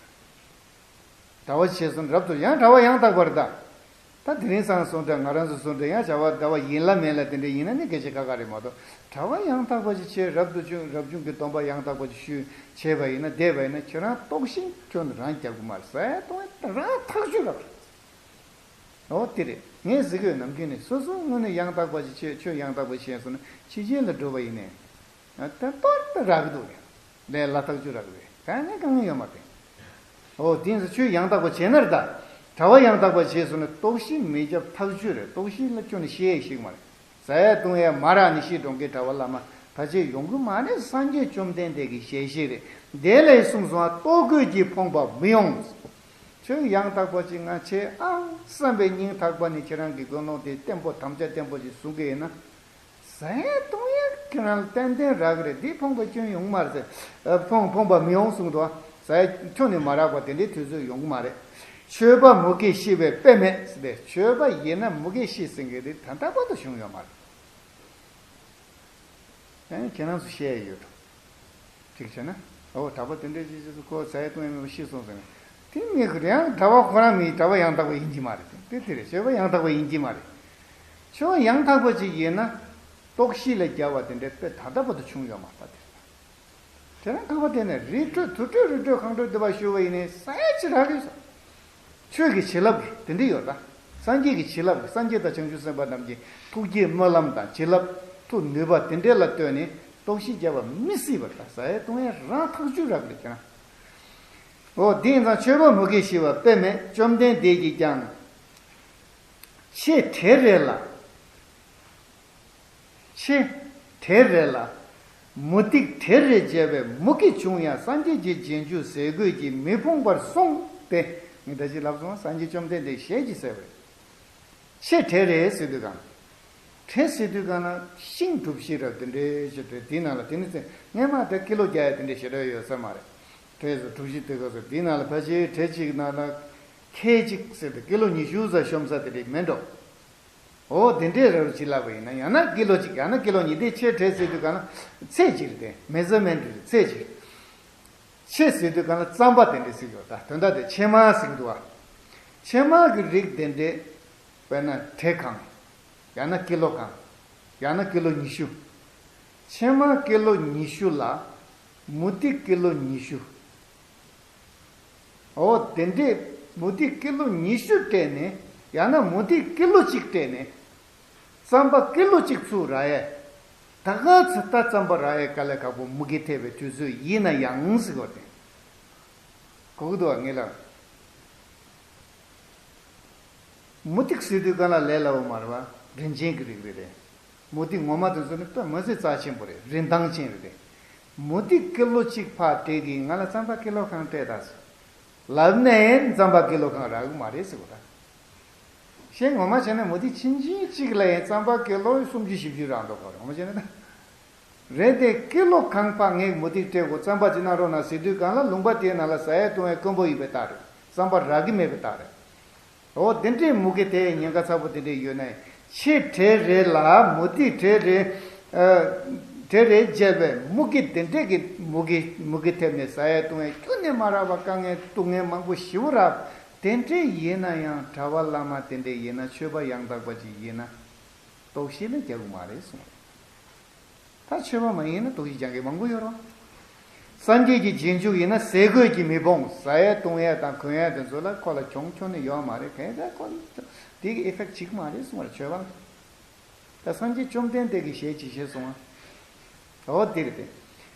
གྲྭ་པ་ཞིག་བྱས་སོང་ན་རབ་ཏུ། ཡང་གྲྭ་པ་ཡང་དག་པར་གདའ། ད་དེ་རིང་སང་སོང་དྲ་ང་རང་ཚོ་སོང་དྲ་ཡང་བྱ་བ་གྲྭ་པ་ཡིན་ལ་མིན་ལ་དེ་འདྲ་ཡིན་ན་ནི་སྐད་ཆ་ཁ་ཁ་རེད་མ་གཏོགས། གྲྭ་པ་ཡང་དག་པ་ཞིག་བྱས། རབ་ཏུ་བྱུང་། རབ་བྱུང་གི་སྡོམ་པ་ཡང་དག་པ་ཞིག་ཞུས་བྱས་པ་ཡིན་ན། བསྡད་པ་ཡིན་ན་ཁྱོད་རང་ལྟོགས་ཤི་ཁྱོད་རང་རྒྱག་གི་མ་རེད། ཟ་ཡས་བཏུང་ཡས་རང་ཐག་ཆོད་རེད། འོ་དེ་རེད། ངས་ཟེར་གི་ཡོད། ནམ་རྒྱུན་ནས་སོ་སོ་དངོས་གནས་ཡང་དག་པ་ཞིག་བྱས། ཆོས་ཡང་དག་པ་ཞིག་བྱས་སོང་ན། ཕྱི་རྒྱལ་ལ་འགྲོ་བ་ཡིན་ནའི། ད་ལྟོར་ད་རག་གི་འདུག་ལས། ལས་ལ་ཐག་ཆོད་རག་གི་རེད། གང་ནས་གང་ཡོད་མ་རེད། འོ་དེ་ཚོ་ཆོས་ཡང་དག་པ་བྱས་ན་རེད་ད། གྲྭ་པ་ཡང་དག་པ་བྱས་སོང་ན་ལྟོགས་ཤི་མི་རྒྱབ་ཐག་ཆོད་རེད། ལྟོགས་ཤི་ལ་སྐྱོན་ནས་ཤི་ཡས་ཤིག་མ་རེད། ཟ་ཡས་བཏུང་ཡས་མ་རག་ནས་ཤི་འགྲོ་མཁན་གྲྭ་པ་བླ་མ་ཕལ་ཆེར་ཡོང་གི་མ་རེད། སངས་རྒྱས་བཅོམ་ལྡན་འདས་ཀྱི་ཞལ་བཞེས་རེད། དེ་ལས་གསུངས་སོང་བ། ལྟོ་གོས་ཀྱིས་ཕོངས་པ་མི་ཡོང་། ཆོས་ཡང་དག་པ་ཅིག་ང་བྱེད་ཨང་བསམ་པའི་སྙིང་ཐག་པ་ནས་ཁྱེད་རང་གི་ཀུན་སློང་དེ་བརྟན་པོ་དམ་བཅའ་བརྟན་པོ་ཅིག་བཟུང་གི་ཡིན་ན། ཟ་ཡས་བཏུང་ཡས་ཁྱོད་རང་ལ་ཏན་ཏན་རག་གི་རེད། འདི་ཕོངས་པའི་སྐྱོན་ཡོང་གི་མ་རེད་ཟེར། ཕོངས་ཕོངས་པ་མི་ཡོང་གསུངས་འདུག་ཟ་ཡས་ཁྱོན་ནས་མ་རག་པ་དེ་འདྲའི་དུས་ཚོད་ཡོང་གི་མ་རེད། ཆོས་པ་མུ་གེ་ཤི་བའི་དཔེ་མེད་ཟེར་ཏེ། ཆོས་པ་ཡིན་ན་མུ་གེ་ཤི་ཟེར་མཁན་དེ་ད་ལྟ་བར་དུ་བྱུང་ཡོད་མ་རེད། ཨེ། ཁྱེད་རང་ཚོ་བཤད་ཡས་ཡོད་འགྲོ། གཅིག་བྱས་ན། འོ་གྲྭ་པ་དེ་འདྲའི་ཅིག་ཅིག་ཁོ་ཟ་ཡས་བཏུང་ཡས་མེད་པར་ཤི་སོང་ཟེར་ནས། དེ་མི་ཡང་གྲྭ་པ་ཁོ་རང་མི་གྲྭ་པ་ཡང་དག་པ་ཡིན་གྱི་མ་རེད། དེ་དེ་རེད། ཆོས་པ་ཡང་དག་པ་ཡིན་གྱི་མ་རེད། ཆོས་པ་ཡང་དག་པ་ཅིག་ཡིན་ན། ལྟོགས་ཤི་ལ་རྒྱབ་པ་དེ་འདྲའི་དཔེ་ད་ལྟ་བར་དུ་བྱུང་ཡོད་མ་རེད་པ། དེ་རེད། དེ་རང་ཁ་བ་དེ་ནས་རི་ཁྲོད་དུར་ཁྲོད་རི་ཁྲོད་གངས་ཁྲོད་འདི་པར་བཞུགས་པ་ཡིན་ནའི་ཟ་ཡས་ཅི་རག་གི་ཡོད་ས། ཆོས་ཀྱི་བྱིན་རླབས་དེ་འདྲ་ཡོད་ད། སངས་རྒྱས་ཀྱི་བྱིན་རླབས། སངས་རྒྱས་དང་བྱང་ཆུབ་སེམས་དཔའ་རྣམས་ཀྱི་ཐུགས་བསྐྱེད་སྨོན་ལམ་དང་བྱིན་རླབས་མཐུ་ནུས་པ་དེ་འདྲ་ལ་ལྟོས་ནས་ལྟོགས་ཤི་རྒྱབ་པ་མི་སྲིད་པར་ད་ཟ་ཡས་བཏུང་ཡས་རང་ཐག་ཆོད་རག་ལས་ཀྱང་། འོ་དེ་ཡིན་ཙང་ཆོས་པ་མུ་གེ་ཤི་བ་དཔེ་མེད། བཅོམ་ལྡན་འདས་ཀྱིས་ཀྱང་ཆེ་བྲེ་རེ་ལ། ཆེ་བྲེ་རེ་ལ། མུ་ཏིག་བྲེ་རེ་བཅལ་བའི་མུ་གེ་བྱུང་ཡང་སངས་རྒྱས་ཀྱི་རྗེས་འཇུག་ཟས་གོས་ཀྱིས་མི་ཕོངས་པར་གསུངས་ཏེ། ངས་ད་ཅི་ལབ་སོང་། སངས་རྒྱས་བཅོམ་ལྡན་འདས་ཞལ་གྱིས་གསལ་བས། ཆེ་བྲེ་རེ་ཟེར་དུས་གང་། བྲེ་ཟེར་དུས་གང་ན་ཤིང་གྲུ་བཞི་ར་དེ་འདྲའི་ཞིག་བྲེ་དེའི་ནང་ལ་དེ་ནི་ཚེ་སྔས་མ་དེ་ཀི་ལོ་བརྒྱ་ཡ་དེ་འདྲའི་ཞེ་དྲག་ཡོད་ས་མ་རེད། བྲེ་ཟེར་གྲུ་བཞི་དེ་ག་ཚོད་དེའི་ནང་ལ་ཕལ་ཆེར་བྲེ་གཅིག་ནང་ལ་ཁལ་གཅིག་ཟེར་ཏེ་ཀི་ལོ་ཉི་ཤུ་ཙམ་ཤོམ་ས་དེ་འདྲའི་མེད་འགྲོ། འོ་དེ་འདྲའི་ར་རུ་ཅིག་ལབ་པ་ཡིན་ན་ཡང་ན་ཀི་ལོ་གཅིག་ཡང་ན་ཀི་ལོ་གཉིས་དེ་ཆེ་བྲེ་ཟེར་དུས་གང་ན་ཚད་ཅིག་རེད་དེ་མེ་ཟར་མེན་ཊི་རེད་ཚད་ཅིག་ཆེ་ཟེར་དུས་གང་ན་རྩམ་པ་དེ་འདྲ་ཟེར་གྱི་ཡོད་ད། དོན་དག་དེ་ཕྱེ་མར་ཟེར་གྱི་འདུག་བ། ཕྱེ་མར་གྱི་རིགས་དེ་འདྲས་དཔེར་ན་བྲེ་གང་ཡང་ན་ཀི་ལོ་གང་ཡང་ན་ཀི་ལོ་ཉི་ཤུ། ཕྱེ་མར་ཀི་ལོ་ཉི་ཤུ་ལ་མུ་ཏིག་ཀི་ལོ་ཉི་ཤུ། འོ་དེ་འདྲས་མུ་ཏིག་ཀི་ལོ་ཉི་ཤུ་སྤྲད་ནས་ཡང་ན་མུ་ཏིག་ཀི་ལོ་གཅིག་སྤྲད་ནས་རྩམ་པ་ཀི་ལོ་གཅིག་ཚུར་རག་ཡས་ད་ག་ཚོད་ད་རྩམ་པ་རག་ཡས་དཀའ་ལས་ཁག་པོ་མུ་གེ་ཐེབས་པའི་དུས་ཚོད་ཡིན་ན་ཡང་ཟེར་བ་དེ་གོ་གི་འདུག་བ་ངེད་ལ། མུ་ཏིག་ཟེར་དུས་གང་ལ་ལས་སླ་བོ་མ་རེད་བ། རིན་ཆེན་གྱི་རིགས་རེད་རེད། མུ་ཏིག་ངོ་མ་དེ་ཚོ་ནི་དཔེ་མི་སྲིད་རྩ་ཆེན་པོ་རེད། རིན་ཐང་ཅན་རེད་རེད། མུ་ཏིག་ཀི་ལོ་གཅིག་ཕར་སྤྲད་གི་ང་ལ་རྩམ་པ་ཀི་ལོ་གང་སྤྲད་ད་ཟེར་ལབ་ནའི་རྩམ་པ་ཀི་ལོ་གང་རག་གི་མ་རེད་ཟེར་གོ་ད། གཞན་ངོ་མ་བྱས་ན་མུ་ཏིག་ཆུང་ཆུང་གཅིག་ལ་ཡང་རྩམ་པ་ཀི་ལོ་སུམ་ཅུ་བཞི་བཅུ་རག་འདུག་གོ་ངོ་མ་བྱས་ན་ད། རེད་དེ་ཀི་ལོ་གང་ཕར་ངས་མུ་ཏིག་སྤྲད་གོ་རྩམ་པ་ཅིག་གནང་རོགས་གནང་ཟེར་དུས་གང་ལ་ལུང་པ་དེའི་ནང་ལ་ཟ་ཡས་བཏུང་ཡས་དཀོན་པོ་ཡིན་པའི་རྟགས་རེད། རྩམ་པ་རག་གི་མེད་པའི་རྟགས་རེད། འོ་དེ་འདྲའི་མུ་གེ་དེ་ཉེན་ཁ་ཚ་པོ་དེ་འདྲས་ཡོད་ན་ཆེ་བྲེ་རེ་ལ་མུ་ཏིག་བྲེ་རེ། ཨ། བྲེ་རེ་བཅལ་བའི་མུ་གེ་དེ་འདྲས་ཀྱི་མུ་གེ་མུ་གེ་ཐེབས་ནས་ཟ་ཡས་བཏུང་ཡས་ཁྱོན་ནས་མ་རག་པ་དཀའ་ངལ་སྡུག་བསྔལ་མང་པོ་ཞེ་པོ་རག་དེ་འདྲས་ཡིན་ན་ཡང་གྲྭ་པ་བླ་མ་དེ་འདྲས་ཡིན་ན་ཆོས་པ་ཡང་དག་པ་ཅིག་ཡིན་ན་ལྟོགས་ཤི་ལ་རྒྱག་གི་མ་རེད་གསུངས། ད་ཆོས་པ་མ་ཡིན་ན་ལྟོགས་ཤི་རྒྱག་མཁན་མང་པོ་ཡོད་རེད། སངས་རྒྱས་ཀྱི་རྗེས་འཇུག་ཡིན་ན་ཟས་གོས་ཀྱིས་མི་ཕོངས། ཟ་ཡས་བཏུང་ཡས་དང་གོན་ཡས་དེ་ཚོ་ལ་ཁོ་ལ་གྱོང་ཁྱོན་ནས་ཡོད་མ་རེད། གང་ལྟར་ཁོ་དེ་གི་ཨེ་ཕེག་བྱེད་ཀྱི་མ་རེད་གསུངས་པ་རེད་ཆོས་པ་ལ། ད་སངས་རྒྱས་བཅོམ་ལྡན་འདས་ཀྱིས་ཞལ་གྱིས་བཞེས་སོང་ང་། འོ་དེ་རེད་དེ།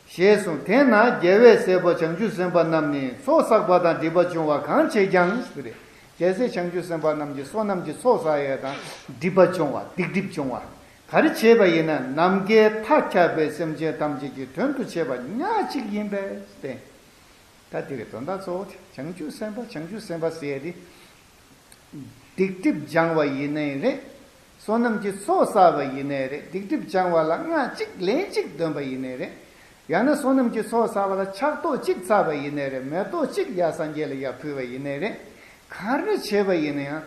ཞེས་གསུངས། དེས་ན་རྒྱལ་བའི་སྲས་པོ་བྱང་ཆུབ་སེམས་དཔའ་རྣམས་ནི་ཚོགས་བསགས་པ་དང་སྒྲིབ་པ་སྦྱོང་བ་གང་བྱེད་ཀྱང་ཞེས་པ་རེད། རྒྱལ་སྲས་བྱང་ཆུབ་སེམས་དཔའ་རྣམས་ཀྱིས་བསོད་ནམས་ཀྱི་ཚོགས་བསགས་ཡས་དང་སྒྲིབ་པ་སྦྱོང་བ་སྡིག་སྒྲིབ་སྦྱོང་བ། ག་རེ་བྱས་པ་ཡིན་ན་ནམ་མཁའི་མཐའ་ཁྱབ་པའི་སེམས་ཅན་ཐམས་ཅད་ཀྱི་དོན་དུ་བྱས་པ་ཉག་གཅིག་ཡིན་པས་ཏེ། ད་དེ་རེད་དོན་དག་གཙོ་བོ་དེ་བྱང་ཆུབ་སེམས་དཔའ་བྱང་ཆུབ་སེམས་དཔའ་ཟེར་ཡས་དེ། སྡིག་སྒྲིབ་སྦྱང་བ་ཡིན་ནའི་རེད། བསོད་ནམས་ཀྱི་ཚོགས་བསགས་པ་ཡིན་ནའི་རེད། སྡིག་སྒྲིབ་སྦྱང་བ་ལ་སྔགས་གཅིག་ལན་གཅིག་འདོན་པ་ཡིན་ནའི་རེད། ཡང་ན་བསོད་ནམས་ཀྱི་ཚོགས་བསགས་པ་ལ་ཕྱག་རྡོག་གཅིག་བསགས་པ་ཡིན་ནའི་རེད། མེ་ཏོག་གཅིག་ཡར་སངས་རྒྱས་ལ་ཡར་ཕུལ་བ་ཡིན་ནའི་རེད། ག་རེ་བྱས་པ་ཡིན་ན་ཡང་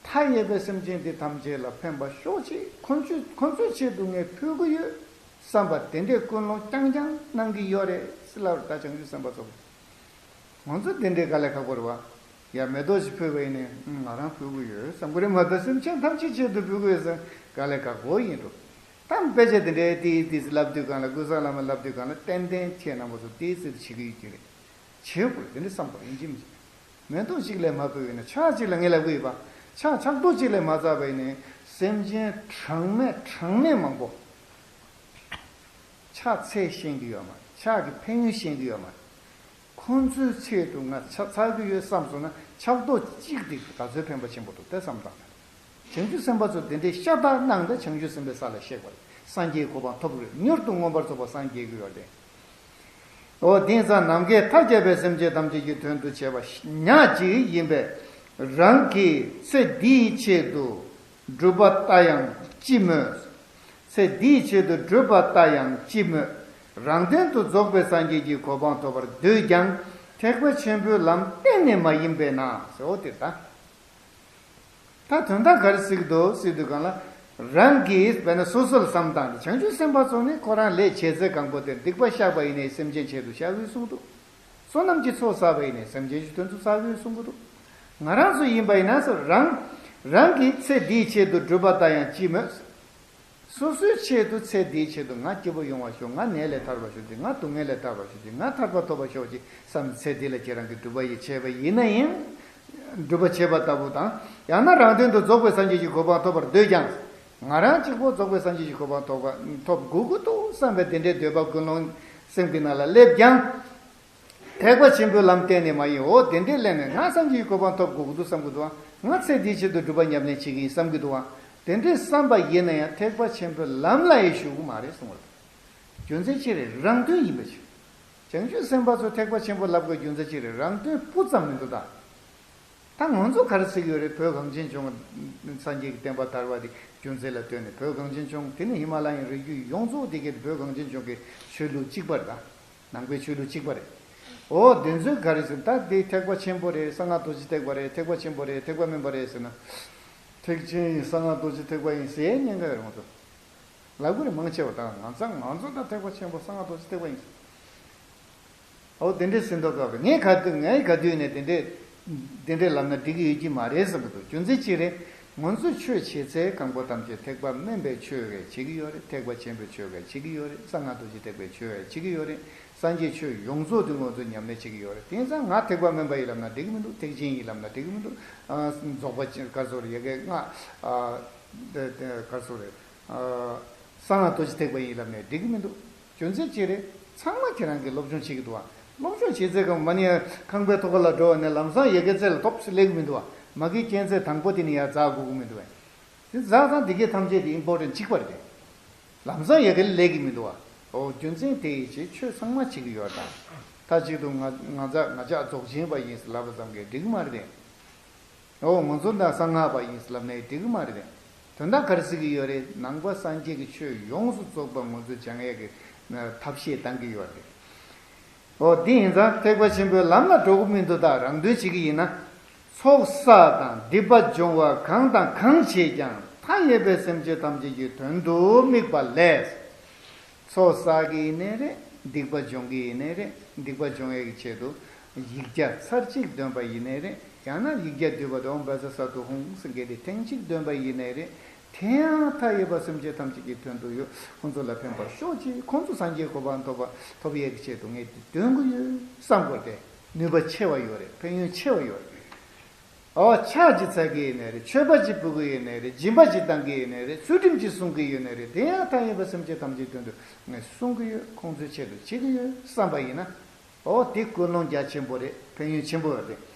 མཐའ་ཡས་པའི་སེམས་ཅན་དེ་ཐམས་ཅད་ལ་ཕན་པ་ཤོག་ཅིག་ཁོ་ཚོའི་ཁོ་ཚོའི་ཆེད་དུ་ངས་ཕུལ་གི་ཡོད་བསམ་པ་དེ་འདྲའི་ཀུན་སློང་རྐྱང་རྐྱང་གནང་གི་ཡོད་རེད་ཟེར་ལབ་རེད་ད་བྱང་ཆུབ་སེམས་དཔའ་ཚོ། ང་ཚོ་དེ་འདྲའི་དཀའ་ལས་ཁག་པོ་རེད་བ། ཡ་མེ་ཏོག་ཞིག་ཕུལ་བ་ཡིན་ནའི་ང་རང་ཕུལ་གི་ཡོད་བསམ་གི་རེད་མ་གཏོགས་སེམས་ཅན་ཐམས་ཅད་ཆེད་དུ་ཕུལ་གི་ཡོད་བསམ་དཀའ་ལས་ཁག་པོ་ཡིན་འགྲོ། ད་དཔེ་ཆ་དེ་འདྲའི་ཏིས་ཏིས་ལབ་དུས་གང་ལ་ཀུན་བཟང་བླ་མ་ལབ་དུས་གང་ལ་ཏན་ཏན་ཁྱེད་རྣམ་པ་ཚོ་ཏིས་ཏིས་བྱེད་ཀྱི་ཡོད་ཀྱི་རེད། བྱེད་དགོས་རེད་དེ་འདྲ་བསམ་དགོས་ཡིན་གཅིག་མིན་གཅིག་མེ་ཏོག་གཅིག་ལས་མ་ཕུལ་བ་ཡིན་ན་ཕྱག་གཅིག་ལ་ངས་ལབ་གི་ཡོད་པ་ཕྱག་ཕྱག་རྡོག་གཅིག་ལས་མ་བསགས་པ་ཡིན་ནའི་སེམས་ཅན་གྲངས་མེད་གྲངས་མེད་མང་པོ། ཕྱག་འཚལ་ཤེས་ཀྱི་ཡོད་མ་རེད། ཕྱག་གི་ཕན་ཡོན་ཤེས་ཀྱི་ཡོད་མ་རེད། ཁོང་ཚོའི་ཆེད་དུ་ང་ཕྱག་འཚལ་གྱི་ཡོད་བསམ་སོང་ན་ཕྱག་རྡོག་གཅིག་དེ་ག་ཚོད་ཕན་པ་ཆེན་པོ་འདུག་དེ་བསམ་བཏང་ན། བྱང་ཆུབ་སེམས་དཔའ་ཚོ་དེ་འདྲའི་ཤ་སྟག་གནང་སྟེ་བྱང་ཆུབ་སེམས་དཔའི་ས་ལ་གཤེགས་པ་རེད། སངས་རྒྱས་གོ་འཕང་ཐོབ་རེད། མྱུར་དུ་མངོན་པར་རྫོགས་པར་སངས་རྒྱས་ཀྱི་ཡོད་རེད། འོ་དེང་སང་ནམ་མཁའི་མཐའ་ཁྱབ་པའི་སེམས་ཅན་ཐམས་ཅད་ཀྱི་དོན་དུ་བྱས་པ་ཉག་གཅིག་ཡིན་པས་རང་གིས་ཚེ་འདིའི་ཆེད་དུ་སྒྲུབ་པ་ལྟ་ཡང་ཅི་སྨོས། ཚེ་འདིའི་ཆེད་དུ་སྒྲུབ་པ་ལྟ་ཡང་ཅི་སྨོས། རང་དོན་དུ་རྫོགས་པའི་སངས་རྒྱས་ཀྱི་གོ་འཕང་ཐོབ་པར་འདོད་ཀྱང་ཐེག་པ་ཆེན་པོའི་ལམ་གཏན་ནས་མ་ཡིན་པས་ན་ཟེར། འོ་དེ་ལྟ། ད་དོན་དག་ག་རེ་ཟེར་གྱི་འདུག་ཟེར་དུས་གང་ལ། རང་གིས་དཔེར་ན་སོ་སོར་བསམ་སྟངས་དེ་བྱང་ཆུབ་སེམས་དཔའ་ཚོ་ནི་ཁོ་རང་ལས་བྱེད་ཚད་གང་པོ་དེ་སྡིག་པ་བཤགས་པ་ཡིན་ནའི་སེམས་ཅན་ཆེད་དུ་བཤགས་དགོས་གསུངས་འདུག་བསོད་ནམས་ཀྱི་ཚོགས་བསགས་པ་ཡིན་ནའི་སེམས་ཅན་གྱི་དོན་དུ་བསགས་དགོས་གསུང་གི་འདུག་ང་རང་ཚོ་ཡིན་པ་ཡིན་ན་ཚོ་རང་རང་གིས་ཚེ་འདིའི་ཆེད་དུ་སྒྲུབ་པ་ལྟ་ཡང་ཅི་སྨོས། སོ་སོའི་ཆེད་དུ་ཚེ་འདིའི་ཆེད་དུ་ང་སྐྱིད་པོ་ཡོང་བ་ཤོག་ང་ནད་ལས་ཐར་བ་ཤོག་ཅིག་ང་སྡུག་བསྔལ་ལས་ཐར་བ་ཤོག་ཅིག་ང་ཐར་པ་ཐོབ་པ་ཤོག་ཅིག་བསམ་ཚེ་འདི་ལ་ཁྱེད་རང་གིས་སྒྲུབ་པ་ཡི་བྱས་པ་ཡིན་ན་ཡང་ སྒྲུབ་པ་བྱེད་པ་ལྟ་བུ་དང་། ཡང་ན་རང་དོན་དུ་རྫོགས་པའི་སངས་རྒྱས་ཀྱི་གོ་འཕང་ཐོབ་པར་འདོད་ཀྱང་། ང་རང་གཅིག་པོ་རྫོགས་པའི་སངས་རྒྱས་ཀྱི་གོ་འཕང་ཐོབ་པ་ཐོབ་དགོས་ཀྱི་འདུག་བསམ་པའི་དེ་འདྲའི་འདོད་པ་ཀུན་སློང་སེམས་ཀྱི་ནང་ལ་སླེབས་ཀྱང་། ཐེག་པ་ཆེན་པོའི་ལམ་བསྟན་ནས་མ་ཡིན། འོ་དེ་འདྲའི་སླེབས་ནས་ང་སངས་རྒྱས་ཀྱི་གོ་འཕང་ཐོབ་དགོས་ཀྱི་འདུག་བསམ་གྱི་འདུག་བ། ང་ཚེ་འདིའི་ཆེད་དུ་སྒྲུབ་པ་ཉམས་ལེན་བྱེད་ཀྱི་ཡིན་བསམ་གྱི་འདུག་བ། དེ་འདྲའི་བསམ་པ་ཡིན་ན་ཡང་ཐེག་པ་ཆེན་པོའི་ལམ་ལ་ཡང་ཞུགས་ཀྱི་མ་རེད་གསུངས་པ་རེད། རྒྱུ་མཚན་ཅི་རེད། རང་དོན་ཡིན་པ་ཕྱིར། བྱང་ཆུབ་སེམས་དཔའ་ཚོ་ཐེག་པ་ཆེན་པོ་ལབ་དགོས་རྒྱུ་མཚན་ཅི་རེད། རང་དོན་སྤུ་ཙམ་མི་འདུག་ད། ད་ང་ཚོ་ག་རེ་ཟེར་གྱི་ཡོད་རེད། བོད་གངས་ཅན་ལྗོངས་སངས་རྒྱས་ཀྱི་བསྟན་པ་དར་བ་དེ་རྒྱུ་མཚན་ལ་ལྟོས་ནས། བོད་གངས་ཅན་ལྗོངས་དེ་ནི་ཧི་མ་ལ་ཡའི་རི་རྒྱུད་ཡོངས་རྫོགས་དེ་གའི་བོད་གངས་ཅན་ལྗོངས་ཀྱི་ཆོས་ལུགས་གཅིག་པ་རེད་ད། ནང་པའི་ཆོས་ལུགས་གཅིག་པ་རེད། འོ་དེ་ཚོས་ག་རེ་ཟེར། ད་དེ་ཐེག་པ་ཆེན་པོ་རེད། གསང་སྔགས་རྡོ་རྗེ་ཐེག་པ་རེད། ཐེག་པ་ཆེན་པོ་རེད། ཐེག་པ་དམན་པ་རེད་ཟེར་ན། ཐེག་ཆེན་ཡིན། གསང་སྔགས་རྡོ་རྗེ་ཐེག་པ་ཡིན་ཟེར་ཉན་ག་ཡོད་རེད་ང་ཚོ། ལབ་དགོས་རེད་མང་ཆེ་བ། ད་ང་ཚོ་ང་ཚོ་ད་ཐེག་པ་ཆེན་པོ་གསང་སྔགས་རྡོ་རྗེ་ཐེག་པ་ཡིན་ཟེར། འོ་དེ་འདྲའི་ཟིན་ཐོ་སྐབས་རེད། ངས་ག་དུས་ངའི་ག་དུས་ནས་དེ་འདྲའི་དེ་འདྲའི་ལབ་ན་འགྲིག་གི་ཡོད་ཀྱི་མ་རེད་བསམ་གྱི་འདུག་རྒྱུ་མཚན་ཅི་རེད། ང་ཚོས་ཆོས་བྱེད་ཚད་གང་པོ་ཐམས་ཅད་ཐེག་པ་དམན་པའི་ཆོས་ཀྱིས་བྱེད་ཀྱི་ཡོད་རེད། ཐེག་པ་ཆེན་པོའི་ཆོས་ཀྱིས་བྱེད་ཀྱི་ཡོད་རེད། གསང་སྔགས་རྡོ་རྗེ་ཐེག་པའི་ཆོས་ཀྱིས་བྱེད་ཀྱི་ཡོད་རེད། སངས་རྒྱས་ཆོས་ཡོངས་རྫོགས་དེ་ང་ཚོས་ཉམས་ལེན་བྱེད་ཀྱི་ཡོད་རེད། དེང་སང་ང་ཐེག་པ་དམན་པ་ཡིན་ལབ་ན་འགྲིག་གི་མི་འདུག་ཐེག་ཆེན་ཡིན་ལབ་ན་འགྲིག་གི་མི་འདུག་ཨ་རྫོགས་པ་ཅན་ག་རེ་ཟེར་དགོས་རེད། ཡ་གི་ང་ཨ་དེ་དེ་ག་རེ་ཟེར་དགོས་རེད། ཨ་གསང་སྔགས་རྡོ་རྗེ་ཐེག་པ་ཡིན་ལབ་ནས་འགྲིག་གི་མི་འདུག་རྒྱུ་མཚན་ཅི་རེད། ཚང་མ་ཁྱེད་རང་གིས་སློབ་སྦྱོང་བྱེད་ཀྱི་འདུག་བ། སློབ་སྦྱོང་བྱེད་ཚད་གང་མ་ནི་ཁང་པའི་ཐོག་ཁ་ལ་འགྲོ་བ་ནས་ལམ་སང་ཡ་གི་རྩེ་ལ་ཐོབ་སེ་སླེབས་ཀྱི་མི་འདུག་བ། མ་གི་རྐྱེན་རྩེ་དང་པོ་དེ་ནི་ཡར་འཛེག་དགོས་ཀྱི་མི་འདུག་བས། དེ་འཛེག་ཙང་དེ་གའི་ཐམས་ཅད་དེ་ཨིམ་པོར་ཊན་གཅིག་པ་རེད་དེ། ལམ་སང་ཡ་གི་སླེབས་ཀྱི་མི་འདུག་བ། འོ་རྒྱུ་མཚན་དེ་ཡི་ཕྱིར་ཆོས་ཚང་མ་བྱེད་ཀྱི་ཡོད་དང་། མཐའ་གཅིག་ཏུ་ང་ང་ཚ་ང་ཅག་རྫོགས་ཆེན་པ་ཡིན་ལབ་པ་ཙམ་གྱིས་འགྲིག་གི་མ་རེད་དེ། འོ་ང་ཚོ་འདི་གསང་སྔགས་པ་ཡིན་ལབ་ནས་འགྲིག་གི་མ་རེད། དོན་དག་ག་རེ་ཟེར་གྱི་ཡོད་རེད། ནང་པ་སངས་རྒྱས་ཀྱི་ཆོས་ཡོངས་སུ་རྫོགས་པ་ང་ཚོས་སྦྱང་ཡས་ཀྱི་ཐབས་ཤེས་བཏང་གི་ཡོད་རེད། འོ་དེ་ཡིན་ཙང་ཐེག་པ་ཆེན་པོའི་ལམ་ལ་འགྲོ་གི་མི་འདུག་ད་རང་དོན་བྱེད་ཀྱི་ཡིན་ན། ཚོགས་བསགས་དང་སྡིག་པ་སྦྱོང་བ་གང་དང་གང་བྱེད་ཀྱང་མཐའ་ཡས་པའི་སེམས་ཅན་ཐམས་ཅད་ཀྱི་དོན་དུ་དམིགས་པ་ལས། ཚོགས་བསགས་ཀྱི་ཡིན་ནའི་རེད། སྡིག་པ་སྦྱོང་གི་ཡིན་ནའི་རེད། སྡིག་པ་སྦྱོང་ཡས་ཀྱི་ཆེད་དུ་ཡིག་བརྒྱ་ཚར་གཅིག་འདོན་པ་ཡིན་ནའི་རེད། ཡང་ན་ཡིག་བརྒྱ་བསྡུས་པ་དང་ཨོཾ་བཛྲ་ས་ཏྭ་ཧཱུྃ་ཟེར་མཁན་དེ་ཐེངས་གཅིག་འདོན་པ་ཡིན་ནའི་རེད། དེ་ཡང་མཐའ་ཡས་པ་སེམས་ཅན་ཐམས་ཅད་ཀྱི་དོན་དུ་ཡོད། ཁོང་ཚོ་ལ་ཕན་པར་ཤོག་ཅིག་ཁོང་ཚོ་སངས་རྒྱས་གོ་འཕང་ཐོབ་པ་ཐོབ་ཡས་ཀྱི་ཆེད་དུ་ངས་འདི་འདོན་གྱི་ཡོད་བསམ་དགོས་ཏེ། ནུས་པ་ཆེ་བ་ཡོད་རེད། ཕན་ཡོན་ཆེ་བ་ཡོད་རེད། ཨོ་ཕྱག་ཅིག་འཚལ་གྱི་ཡིན་ནའི་རེད། མཆོད་པ་ཅིག་ཕུལ་གྱི་ཡིན་ནའི་རེད། སྦྱིན་པ་ཅིག་བཏང་གི་ཡིན་ནའི་རེད། ཚུལ་ཁྲིམས་ཅིག་སྲུང་གི་ཡོད་ནའི་རེད། དེ་ཡང་མཐའ་ཡས་པ་སེམས་ཅན་ཐམས་ཅད་དོན་དུ་ངས་སྲུང་གི་ཡོད། ཁོང་ཚོའི་ཆེད་དུ་བྱེད་ཀྱི་ཡོད་བསམ་པ་ཡིན་ན། ཨོ་དེ་ཀུན་སློང་རྒྱ་ཆེན་པོ་རེད། ཕན་ཡོན་ཆེན་པོ་ཡོད་རེད།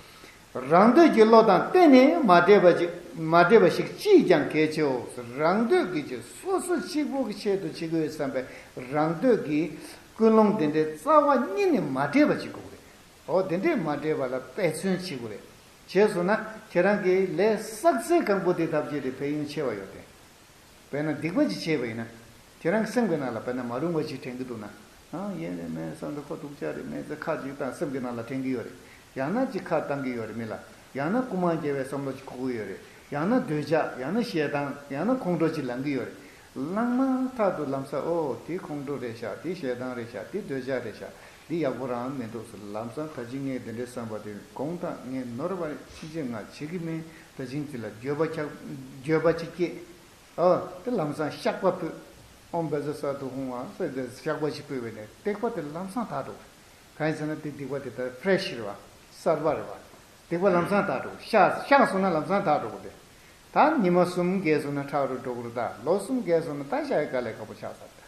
རང་འདོད་ཀྱི་བློ་དང་གཏན་ནས་མ་འདྲེས་པ་ཅིག་མ་འདྲེས་པ་ཞིག་ཅིས་ཀྱང་གལ་ཆེའོ། རང་འདོད་ཀྱི་ཆེད་སོ་སོ་གཅིག་པོ་གི་ཆེད་དུ་བྱེད་ཀྱི་ཡོད་བསམ་པའི་རང་འདོད་ཀྱི་ཀུན་སློང་དེ་འདྲའི་རྩ་བ་ཉིད་ནས་མ་འདྲེས་པ་ཅིག་དགོས་རེད། འོ་དེ་འདྲས་མ་འདྲེས་པ་ལ་འབད་བརྩོན་བྱེད་དགོས་རེད། བྱས་སོང་ན་ཁྱེད་རང་གིས་ལས་བསགས་ཚད་གང་པོ་དེ་ཐམས་ཅད་དེ་ཕན་ཡོན་ཆེ་བ་ཡོད་དེ། དཔེར་ན་སྡིག་པ་ཅིག་བྱས་པ་ཡིན་ན། ཁྱེད་རང་གི་སེམས་ཀྱི་ནང་ལ་དཔེར་ན་མ་རུང་བ་ཅིག་དྲན་གྱི་འདུག་ན། ཨ་ཡིན་རེད་མེད་བསམ་དུ་ཁོ་སྡུག་ཅག་རེད་མེད་ཚེ་ཁ་ཅིག་བཏང་སེམས་ཀྱི་ནང་ལ་དྲན་གྱི་ཡོད་རེད། ཡང་ན་ཅིག་ཁ་བཏང་གི་ཡོད་རེད་མི་ལ། ཡང་ན་རྐུ་མ་རྒྱག་པའི་བསམ་བློ་ཅིག་འཁོར་གྱི་ཡོད་རེད། ཡང་ན་འདོད་ཆགས། ཡང་ན་ཞེ་སྡང་། ཡང་ན་ཁོང་ཁྲོ་ཅིག་ལངས་ཀྱི་ཡོད་རེད། ལངས་མ་ཐག་ཏུ་ལམ་སང་ཨོ་དེ་ཁོང་ཁྲོ་རེད་ཤག་དེ་ཞེ་སྡང་རེད་ཤག་དེ་འདོད་ཆགས་རེད་ཤག་འདི་ཡག་པོ་རང་མི་འདུག་ཟེར་ལམ་སང་ད་ཅི་ངས་དེ་འདྲའི་བསམ་པ་དེ་དགོངས་དག་ངས་ནོར་བ་རེད། ཕྱིན་ཆད་ང་བྱེད་ཀྱི་མིན། ད་ཅི་དེ་ལ་འགྱོད་པ་ཆགས་འགྱོད་པ་ཅིག་སྐྱེས། ཨོ་དེ་ལམ་སང་བཤགས་པ་ཕུལ། ཨོཾ་བཛྲ་ས་ཏྭ་ཧཱུྃ་ཨ་ཟེར་ཏེ་བཤགས་པ་ཅིག་ཕུལ་བས་ནས་སྡིག་པ་དེ་ལམ་སང་དག་འགྲོ། གང་ཡིན་ཟེར་ན་དེ་སྡིག་པ་དེ་ལྟར་ཕྲེ་ཤི་རེད་བ། གསར་པ་རེད་བ། སྡིག་པ་ལམ་སང་དག་འགྲོ། བཤགས་བཤགས་སོང་ན་ལམ་སང་དག་འགྲོ་གི་རེད། ད་ཉི་མ་གསུམ་བརྒལ་སོང་ན་ཁྲག་རུ་འགྲོ་གི་རེད། ད་ལོ་གསུམ་བརྒལ་སོང་ན་ད་བཤགས་ཡ་དཀའ་ལས་ཁག་པོ་ཆགས་ཚར་ད།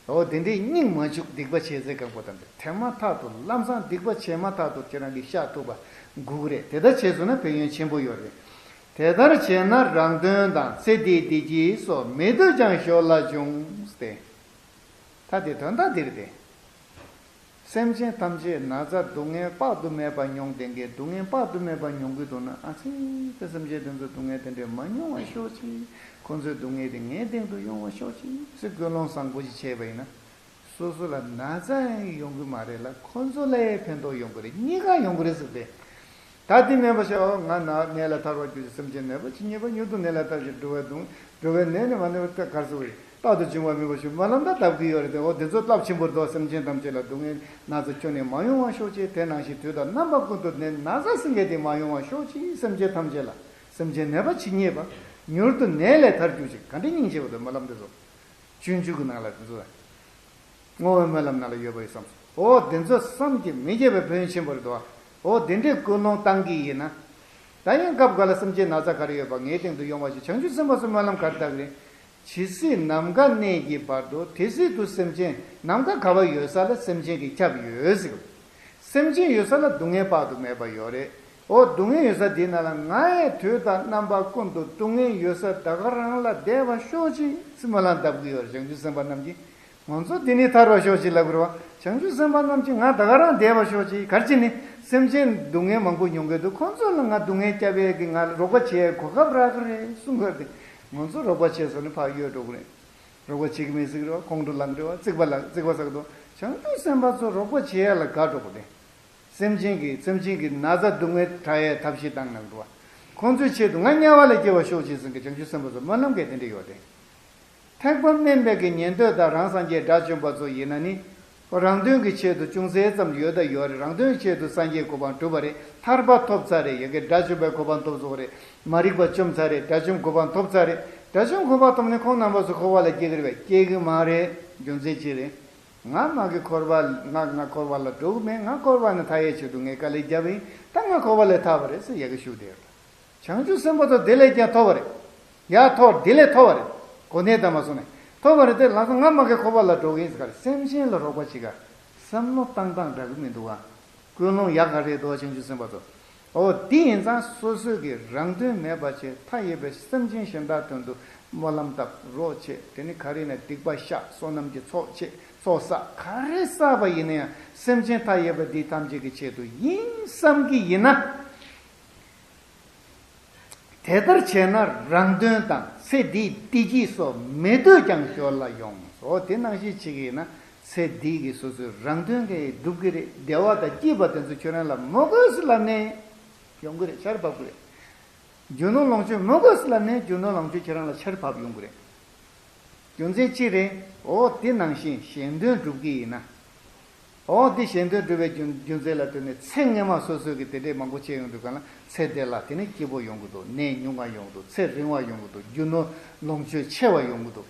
འོ་དེ་འདྲའི་སྙིང་མ་བཅུག་སྡིག་པ་བྱས་ཚད་གང་པོ་དང་དེ་དེ་མ་ཐག་ཏུ་ལམ་སང་སྡིག་པ་བྱས་མ་ཐག་ཏུ་ཁྱེད་རང་གིས་བཤགས་ཐུབ་པ་དགོས་ཀྱི་རེད། དེ་ལྟར་བྱས་སོང་ན་ཕན་ཡོན་ཆེན་པོ་ཡོད་རེད། དེ་ལྟར་བྱས་ན་རང་དོན་དང་ཚེ་འདིའི་བདེ་སྐྱིད་སོགས་མི་འདོད་ཀྱང་ཞོར་ལ་འབྱུང་སྟེ། ད་དེ་དོན་དག་འདིར་ཏེ། སེམས་ཅན་ཐམས་ཅད་ན་ཚ་སྡུག་བསྔལ་དཔག་ཏུ་མེད་པ་མྱོང་བསྡད་མཁན་སྡུག་བསྔལ་དཔག་ཏུ་མེད་པ་མྱོང་གི་འདུག་ན་ཨ་ཙི་དེ་སེམས་ཅན་དེ་ཚོ་སྡུག་བསྔལ་དེ་འདྲས་མ་མྱོང་བ་ཤོག་ཅིག་ཁོང་ཚོའི་སྡུག་བསྔལ་དེ་ངའི་སྟེང་དུ་ཡོང་བ་ཤོག་ཅིག་ཟེར་ཀུན་སློང་བཟང་པོ་ཅིག་བྱས་པ་ཡིན་ན། སོ་སོ་ལ་ན་ཚ་ཡང་ཡོང་གི་མ་རེད་ལ་ཁོང་ཚོ་ལ་ཡང་ཕན་ཐོགས་ཡོང་གི་རེད། གཉིས་ཀ་ཡོང་གི་རེད་ཟེར་ཏེ། ད་དེ་མིན་པ་ཞིག་ཨོ་ང་ན་ནད་ལས་ཐར་བར་གྱུར་ཅིག་སེམས་ཅན་ནད་པ་ཇི་སྙེད་པ། མྱུར་དུ་ནད་ལས་ཐར་ཅིག་འགྲོ་བའི་སྡུག་འགྲོ་བའི་ནད་ནི་མ་ནད་པ་གར་སོང་བས་རྟག་ཏུ་འབྱུང་བ་མིན་པ་ཞིག་སྨོན་ལམ་ད་བཏབ་ཀྱི་ཡོད་རེད་དེ། འོ་དེ་ཚོ་རླབས་ཆེན་པོ་རེད་དོ། སེམས་ཅན་ཐམས་ཅད་ལ་སྡུག་བསྔལ་ན་ཚ་ཁྱོན་ནས་མ་ཡོང་བ་ཤོག་ཅིག་དེ་ནང་བཞིན་དུས་དང་རྣམ་པ་ཀུན་ཏུ་ནད་ན་ཚ་ཟེར་མཁན་དེ་མ་ཡོང་བ་ཤོག་ཅིག་སེམས་ཅན་ཐམས་ཅད་ལ། སེམས་ཅན་ནད་པ་ཇི་སྙེད་པ། མྱུར་དུ་ནད་ལས་ཐར་གྱུར་ཅིག་ག་འདྲའི་སྙིང་རྗེ་བ་དང་སྨོན་ལམ་དེ་ཚོ། སྤྱོད་འཇུག་གི་ནང་ལ་དེ་ཚོ། བསྔོ་བའི་སྨོན་ལམ་ནང་ལ་ཡོད་པ་ཡིན་བསམ་སོང་། འོ་དེ་ཚོ་བསམ་གྱིས་མི་ཁྱབ་པའི་ཕན་ཡོན་ཆེན་པོ་རེད་དོ། འོ་དེ་འདྲའི་ཀུན་སློང་བཏང་གི་ཡིན་ན། ད་ཡིན་སྐབས་འགའ་ལ་སེམས་ཅན་ན་ཚ་ག་རེ་ཡོད་པ་ངའི་སྟེང་དུ་ཡོང་བ་ཞིག་བྱང་ཆུབ་སེམས་དཔའ་ཚོ་སྨོན་ལམ་ག་རེ་བཏབ་ཀྱི་རེད། ཇི་སྲིད་ནམ་མཁའ་གནས་ཀྱི་བར་དུ་དེ་སྲིད་དུ་སེམས་ཅན་ནམ་མཁའ་ག་བ་ཡོད་ས་ལ་སེམས་ཅན་གྱིས་ཁྱབ་ཡོད་ཟེར། སེམས་ཅན་ཡོད་ས་ལ་སྡུག་བསྔལ་དཔག་ཏུ་མེད་པ་ཡོད་རེད། འོ་སྡུག་བསྔལ་ཡོད་ས་འདི་ན་ལ་ང་ཡི་དུས་དང་རྣམ་པ་ཀུན་ཏུ་སྡུག་བསྔལ་ཡོད་ས་ད་ག་རང་ལ་བདེ་བར་ཤོག་ཅིག་ཟེར་སྨོན་ལམ་བཏབ་ཀྱི་ཡོད་རེད། བྱང་ཆུབ་སེམས་དཔའ་རྣམས་ཀྱིས། ང་ཚོ་འདི་ནས་ཐར་བར་ཤོག་ཅིག་ལབ་དགོས་རེད་བ། བྱང་ཆུབ་སེམས་དཔའ་རྣམས་ཀྱིས་ང་ད་ག་རང་བདེ་བར་ཤོག་ཅིག་ག་རེ་བྱས་ནས་སེམས་ཅན་སྡུག་བསྔལ་མང་པོ་མྱོང་གི་འདུག་ཁོང་ཚོ་ལ་ང་སྡུག་བསྔལ་བསྐྱབ་ཡས་ཀྱི་ང་ལ་རོགས་པ་བྱེད་ཡས་གོ་སྐབས་རག་གི་རེད་གསུང་གི་རེད། ང་ཚོ་རོགས་པ་བྱས་སོང་ནས་ཕར་གཡོལ་འགྲོ་གི་རེད། རོགས་པ་བྱེད་ཀྱི་མེད་ཟེར་གི་རེད་བ། ཁོང་ཁྲོ་ལངས་གི་རེད་བ། རྩིག་པ་ལངས་རྩིག་པ་ཟ་གི་འདུག་བྱང་ཆུབ་སེམས་དཔའ་ཚོ་རོགས་པ་བྱེད་ཡས་ལ་དགའ་འགྲོ་གི་རེད། སེམས་ཅན་གྱི་སེམས་ཅན་གྱི་ན་ཚ་སྡུག་བསྔལ་དྲག་ཡས་ཐབས་ཤེས་བཏང་གནང་འགྲོ་བ། ཁོང་ཚོའི་ཆེད་དུ་ང་དམྱལ་བ་ལས་སྐྱེ་བར་ཤོག་ཅིག་ཟེར་གི་བྱང་ཆུབ་སེམས་དཔའ་ཚོ་སྨོན་ལམ་གྱི་དེ་འདྲ་ཡོད་དེ། ཐེག་པ་དམན་པའི་གི་ཉན་ཐོས་དང་རང་སངས་རྒྱས་དགྲ་བཅོམ་པ་ཚོ་ཡིན་ན་ནི། རང་དོན་གྱི་ཆེད་དུ་ཅུང་ཟད་ཙམ་ཡོད་ད་ཡོད་རེད། རང་དོན་གྱི་ཆེད་དུ་སངས་རྒྱས་གོ་འཕང་བསྒྲུབས་པ་རེད། ཐར་པ་ཐོབ་ཚར་རེད། ཡ་གི་དགྲ་བཅོམ་པའི་གོ་འཕང་ཐོབ་སོང་རེད། མ་རིག་པ་བཅོམ་ཚར་རེད། དགྲ་བཅོམ་གོ་འཕང་ཐོབ་ཚར་རེད། དགྲ་བཅོམ་གོ་འཕང་ཐོབ་ནས་ཁོང་རྣམ་པ་ཚོ་འཁོར་བ་ལ་སྐྱེ་གི་རེད་པས། སྐྱེ་གི་མ་རེད། རྒྱུ་མཚན་ཅི་རེད། ང་མ་གི་འཁོར་བ་ང་ང་འཁོར་བ་ལ་འགྲོ་གི་མེད། ང་འཁོར་བ་ནས་ཐར་ཡས་ཆེད་དུ་ངས་དཀའ་ལས་བརྒྱབ་ཡིན། ད་ང་འཁོར་བ་ལས་ཐར་བ་རེད་ཟེར་ཡ་གི་ཞུ་བསྡད་ཡོད། བྱང་ཆུབ་སེམས་དཔའ་ཚོ་དེ་ལས་ཀྱང་མཐོ་བ་རེད། ཡ་མཐོ་དེ་ལས་མཐོ་བ་རེད། གོ་གནས་དང་མ་སོང་ནས་མཐོ་བ་རེད། དེ་ལ་སོང་ང་མ་གི་འཁོར་བ་ལ་འགྲོ་གི་ཡིན་ཟེར་ག་རེ། སེམས་ཅན་ལ་རོགས་པ་བྱེད་ག་བསམ་བློ་བཏང་སྟངས་འདྲ་གི་མི་འདུག་ག་ཀུན་སློང་ཡག་ག་རེད་འདུག་བྱང་ཆུབ་སེམས་དཔའ་ཚོ། འོ་དེ་ཡིན་ཙང་སོ་སོའི་གི་རང་དོན་མེད་པ་བྱས་མཐའ་ཡས་པའི་སེམས་ཅན་གཞན་དག་དོན་དུ་སྨོན་ལམ་བཏབ་རོགས་བྱེད། དེ་ནི་ག་རེ་ན་སྡིག་པ་བཤགས། བསོད་ནམས་ཀྱི་ཚོགས་བྱེད། ཚོགས་བསགས། ག་རེ་བསགས་པ་ཡིན་ན་ཡང་སེམས་ཅན་མཐའ་ཡས་པ་འདི་ཐམས་ཅད་ཀྱི་ཆེད་དུ་ཡིན་བསམ་གི་ཡིན་ན། དེ་ལྟར་བྱས་ན་རང་དོན་དང་ཚེ་འདིའི་བདེ་སྐྱིད་སོགས་མི་འདོད་ཀྱང་ཞོར་ལ་ཡོང་། འོ་དེ་ནང་བཞིན་བྱེད་ཀྱི་ཡིན་ན་ཚེ་འདི་གི་སོ་སོའི་རང་དོན་གྱི་སྒྲུབ་ཀྱི་རེད། བདེ་བ་དང་སྐྱིད་པ་དེ་ཚོ་ཁྱོད་རང་ལ་མི་དགོས་སུ་ལབ་ནས་ཡོང་གི་རེད། ཆར་བབས་ཀྱི་རེད། རྒྱུ་ནོར་ལོངས་སྤྱོད་མི་དགོས་སུ་ལབ་ནས་རྒྱུ་ནོར་ལོངས་སྤྱོད་ཁྱོད་རང་ལ་ཆར་བབས་ཡོང་གི་རེད། རྒྱུ་མཚན་ཅི་རེད། འོ་དེ་ནང་བཞིན་གཞན་དོན་སྒྲུབ་ཀྱི་ཡིན་ན། འོ་དེ་གཞན་དོན་སྒྲུབ་པའི་རྒྱུ་རྒྱུ་མཚན་ལ་ལྟོས་ནས་ཚེ་སྔོན་མ་སོ་སོའི་གི་དེ་འདྲས་མང་པོ་བྱས་ཡོང་དུས་གང་ལ་ཚེ་འདི་ལ་དེ་ནས་སྐྱིད་པོ་ཡོང་གི་འདུག་ནད་ཉུང་བ་ཡོང་གི་འདུག་ཚེ་རིང་བ་ཡོང་གི་འདུག་རྒྱུ་ནོར་ལོངས་སྤྱོད་ཆེ་བ་ཡོང་གི་འདུག་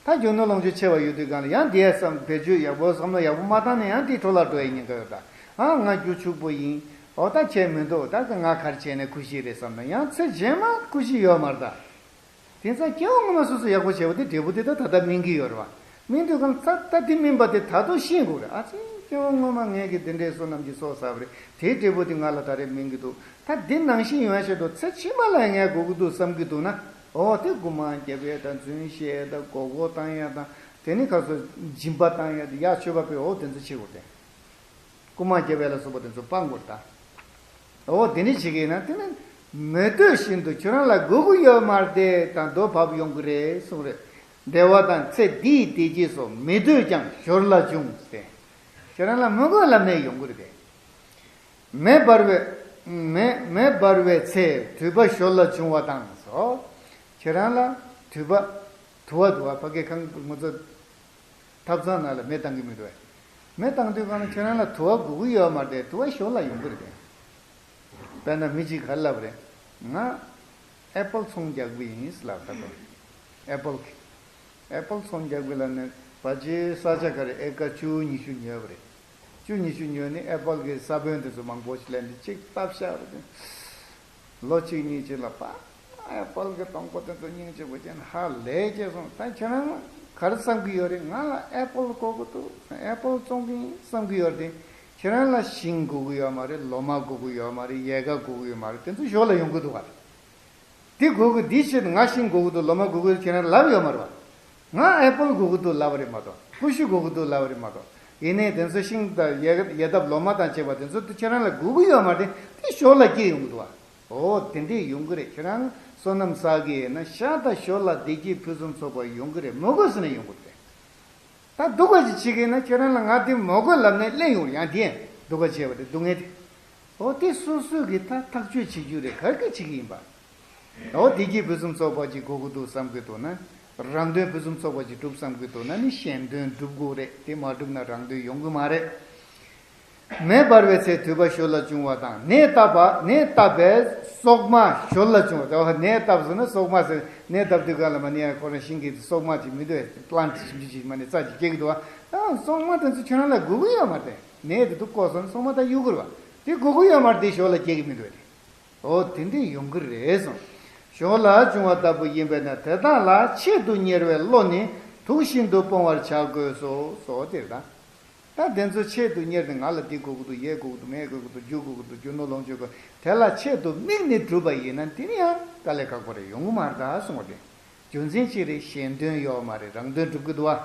ད་རྒྱུ་ནོར་ལོངས་སྤྱོད་ཆེ་བ་ཡོད་དུས་གང་ལ་ཡང་དེའི་བསམ་བེད་སྤྱོད་ཡག་པོ་བསམ་བློ་ཡག་པོ་མ་བཏང་ན་ཡང་དེའི་འཕྲོ་བརླག་འགྲོ་ཡི་ཉེན་ཁ་ཡོད་ད། ཨ་ང་རྒྱུ་ཕྱུག་པོ་ཡིན། འོ་ད་ཁྱད་མི་འདུག་ད་གི་ང་ག་རེ་བྱས་ནས་ཁུ་ཤི་རེད་བསམ་ན་ཡང་ཚེ་རྗེས་མ་ཁུ་ཤི་ཡོད་མ་རེད་ད། དེང་སང་སྐྱེ་བ་སྔོན་མ་སོ་སོ་ཡག་པོ་བྱས་པ་དེ་འབྲས་བུ་དེ་ད་ད་ལྟ་སྨིན་གྱི་ཡོད་རེད་བ། སྨིན་དུས་གང་ད་ད་དེ་སྨིན་པ་དེ་ད་དུང་ཤེས་དགོས་རེད། ཨ་ཙི་སྐྱེ་བ་སྔོན་མ་ངས་ཀྱི་དེ་འདྲའི་བསོད་ནམས་ཀྱི་ཚོགས་བསགས་པ་རེད། དེའི་འབྲས་བུ་དེ་ང་ལ་ད་རེས་སྨིན་གྱི་འདུག་ད་འདི་ནང་བཞིན་ཡོང་ཡ་ཆེད་དུ་ཚེ་ཕྱི་མ་ལ་ངས་དགོས་ཀྱི་འདུག་བསམ་གྱི་འདུག་ན། འོ་དེ་རྐུ་མ་རྒྱབ་ཡས་དང་རྫུན་བཤད་ཡས་དང་མགོ་སྐོར་བཏང་ཡས་དང་དེ་ནི་ཁ་སོ་སྦྱིན་པ་བཏང་ཡས་དང་ཡ་མཆོད་པ་སྤེལ། འོ་དེ་ཚོ་བྱེད་དགོས་ཏེ། རྐུ་མ་རྒྱབ་ཡས་ལ་སོགས་པ་དེ་ཚོ་སྤང་དགོས་ད། འོ་དེ་འདྲ་བྱེད་ཀྱི་ཡིན་ན་དེ་ནི་མི་འདོད་བཞིན་དུ་ཁྱོད་རང་ལ་དགོས་ཀྱི་ཡོད་མ་རེད་དང་དོ་བབ་ཡོང་གི་རེད་གསུངས་རེད། བདེ་བ་དང་ཚེ་འདིའི་བདེ་སྐྱིད་སོགས་མི་འདོད་ཀྱང་ཞོར་ལ་འབྱུང་སྟེ། ཁྱོད་རང་ལ་མི་དགོས་ལབ་ནས་ཡོང་གི་རེད་དེ། མེ་འབར་བའི་མེ་མེ་འབར་བའི་ཚེ་དུད་པ་ཞོར་ལ་འབྱུང་བ་དང་སོ། ཁྱེད་རང་ལ་དུད་པ་དུ་བ་དུ་བ་ཕ་གི་ཁང་ང་ཚོ་ཐབ་ཚང་ནང་ལ་མེ་བཏང་གི་མི་འདུག་བས། མེ་བཏང་དུས་གང་ལ་ཁྱེད་རང་ལ་དུ་བ་དགོས་ཀྱི་ཡོད་མ་རེད། དུ་བ་ཞོར་ལ་ཡོང་གི་རེད། དཔེར་ན་མི་གཅིག་ག་རེ་ལབ་རེད། ང་ཨེ་པལ་ཚོང་རྒྱག་གི་ཡིན་ལབ་ད་དོ། ཨེ་པལ་གི་ཨེ་པལ་ཚོང་རྒྱག་གི་ལབ་ནས་ཕལ་ཆེར་ས་ཆ་ག་རེ་ཨེ་ཀ་བཅུ་ཉི་ཤུ་ཉོས་པ་རེད། བཅུ་ཉི་ཤུ་ཉོས་ནས་ཨེ་པལ་གྱི་ས་བོན་དེ་ཚོ་མང་པོ་ཞིག་ལེན་ཏེ་གཅིག་བཏབ་བཞག་རེད། ལོ་གཅིག་གཉིས་ཅིག་ལ་པ་ཨེ་པལ་གྱི་སྡོང་པོ་དེ་ཚོ་སྙིང་རྗེ་པོ་ཅན་ཧ་ལས་སྐྱེས་སོང་། ད་ཁྱེད་རང་ག་རེ་བསམ་གྱི་ཡོད་རེད། ང་ལ་ཨེ་པལ་དགོས་ཀྱི་འདུག་ཨེ་པལ་བཙོང་གི་ཡིན་བསམ་གྱི་ཡོད་རེད། ཁྱེད་རང་ལ་ཤིང་དགོས་ཀྱི་ཡོད་མ་རེད། ལོ་མ་དགོས་ཀྱི་ཡོད་མ་རེད། ཡལ་ག་དགོས་ཀྱི་ཡོད་མ་རེད། དེ་ཚོ་ཞོར་ལ་ཡོང་གི་འདུག་ག་རེད། འདི་དགོས་ཀྱི་འདི་བྱེད་ང་ཤིང་དགོས་ཀྱི་འདུག་ལོ་མ་དགོས་ཀྱི་ཁྱེད་རང་ལབ་ཡོད་མ་རེད་བ། ང་ཨེ་པལ་དགོས་ཀྱི་འདུག་ལབ་པ་རེད་མ་གཏོགས་ཀུ་ཤུ་དགོས་ཀྱི་འདུག་ལབ་པ་རེད་མ་གཏོགས། ཡིན་ནའི་དེ་ཚོ་ཤིང་དང་ཡལ་ཡལ་འདབ་ལོ་མ་དང་བཅས་པ་དེ་ཚོ་ཁྱེད་རང་ལ་དགོས་ཀྱི་ཡོད་མ་རེད། དེ་ཞོར་ལ་སྐྱེས་ཡོང་གི་འདུག་བ། འོ་དེ་འདྲས་ཡོང་གི་རེད། ཁྱེད་རང་བསོད་ནམས་བསགས་ཀྱི་ཡིན་ན་ཤ་དང་ཞོར་ལ་བདེ་སྐྱིད་ཕུན་སུམ་ཚོགས་པ་ཡོང་གི་རེད། མི་དགོས་ཟེར་ནས་ཡོང་གི་རེད། ད་སྡུག་པ་ཅིག་བྱེད་ཀྱི་ན་ཁྱེད་རང་ལ་ང་དེ་མི་དགོས་ལབ་ནས་གླེང་ཡོང་ཡང་དེ་ཡང་སྡུག་པ་བྱས་པ་དེ་སྡུག་བསྔལ་དེ། འོ་དེ་སོ་སོས་གི་ད་ཐག་གཅོད་བྱེད་རྒྱུ་རེད། ག་གི་བྱེད་ཀྱི་ཡིན་པ། འོ་བདེ་སྐྱིད་ཕུན་སུམ་ཚོགས་པ་ཅིག་དགོས་ཀྱི་འདུག་བསམ་གྱི་འདུག་ན། རང་དོན་ཕུན་སུམ་ཚོགས་པ་ཅིག་སྒྲུབ་བསམ་གྱི་འདུག་ན་ནི་གཞན་དོན་སྒྲུབ་དགོས་རེད། དེ་མ་བསྒྲུབས་ན་རང་དོན་ཡོང་གི་མ་རེད། མེ་འབར་བའི་ཚེ་དུད་པ་ཞོར་ལ་འབྱུང་བ་དང་ནད་བཏབ་པ་ནད་བཏབ་པས་སྲོག་དམར་ཞོར་ལ་འབྱུང་བ། དེ་བ་ནད་བཏབ་ཟེར་ན་སྲོག་དམར་ཟེར་ནད་བཏབ་དུས་ག་ལ་མ་ནི་ཡང་ཁོ་རང་ཤིང་གི་སྲོག་དམར་ཅིག་མི་འདུག་པླན་ཊི་ཞིམ་ཆུ་ཅིག་མ་ནི་རྩྭ་ཅིག་སྐྱེ་གི་འདུག་བ། ཨ་སྲོག་དམར་དེ་ཚོ་ཁྱོད་རང་ལ་དགོས་ཀྱི་ཡོད་མ་རེད། ནད་དེ་དུ་བཀོག་སོང་ན་སྲོག་དམར་ད་གཡུག་གི་རེད་བ། དེ་དགོས་ཀྱི་ཡོད་མ་རེད། དེ་ཞོར་ལ་སྐྱེ་གི་མི་འདུག་བ་དེ། འོ་དེ་འདྲས་ཡོང་གི་རེད་གསུངས། ཞོར་ལ་བྱུང་བ་ལྟ་བུ་ཡིན་པས་ན། དེ་དག་ལ་ཆེད་དུ་གཉེར་བའི་བློ་ནི་དུག་བཞིན་དུ་སྤོང་བར་བྱ་དགོས་སོ། སོ་དེ་ལ། ད་དེ་ཚོ་ཆེད་དུ་གཉེར་ནས། ང་ལ་འདི་དགོས་ཀྱི་འདུག་ཡས་དགོས་ཀྱི་འདུག་མེད་དགོས་ཀྱི་འདུག་རྒྱུ་དགོས་ཀྱི་འདུག་རྒྱུ་ནོར་ལོངས་སྤྱོད་དགོས། དེ་ལ་ཆེད་དུ་དམིགས་ནས་བསྒྲུབས་པ་ཡིན་ན་དེ་ནི་ཡང་དཀའ་ལས་ཁག་པོ་རེད། ཡོང་གི་མ་རེད་ད་གསུངས་པ་རེད། རྒྱུ་མཚན་ཅི་རེད། གཞན་དོན་ཡོད་མ་རེད། རང་དོན་སྒྲུབ་ཀྱི་འདུག་བ།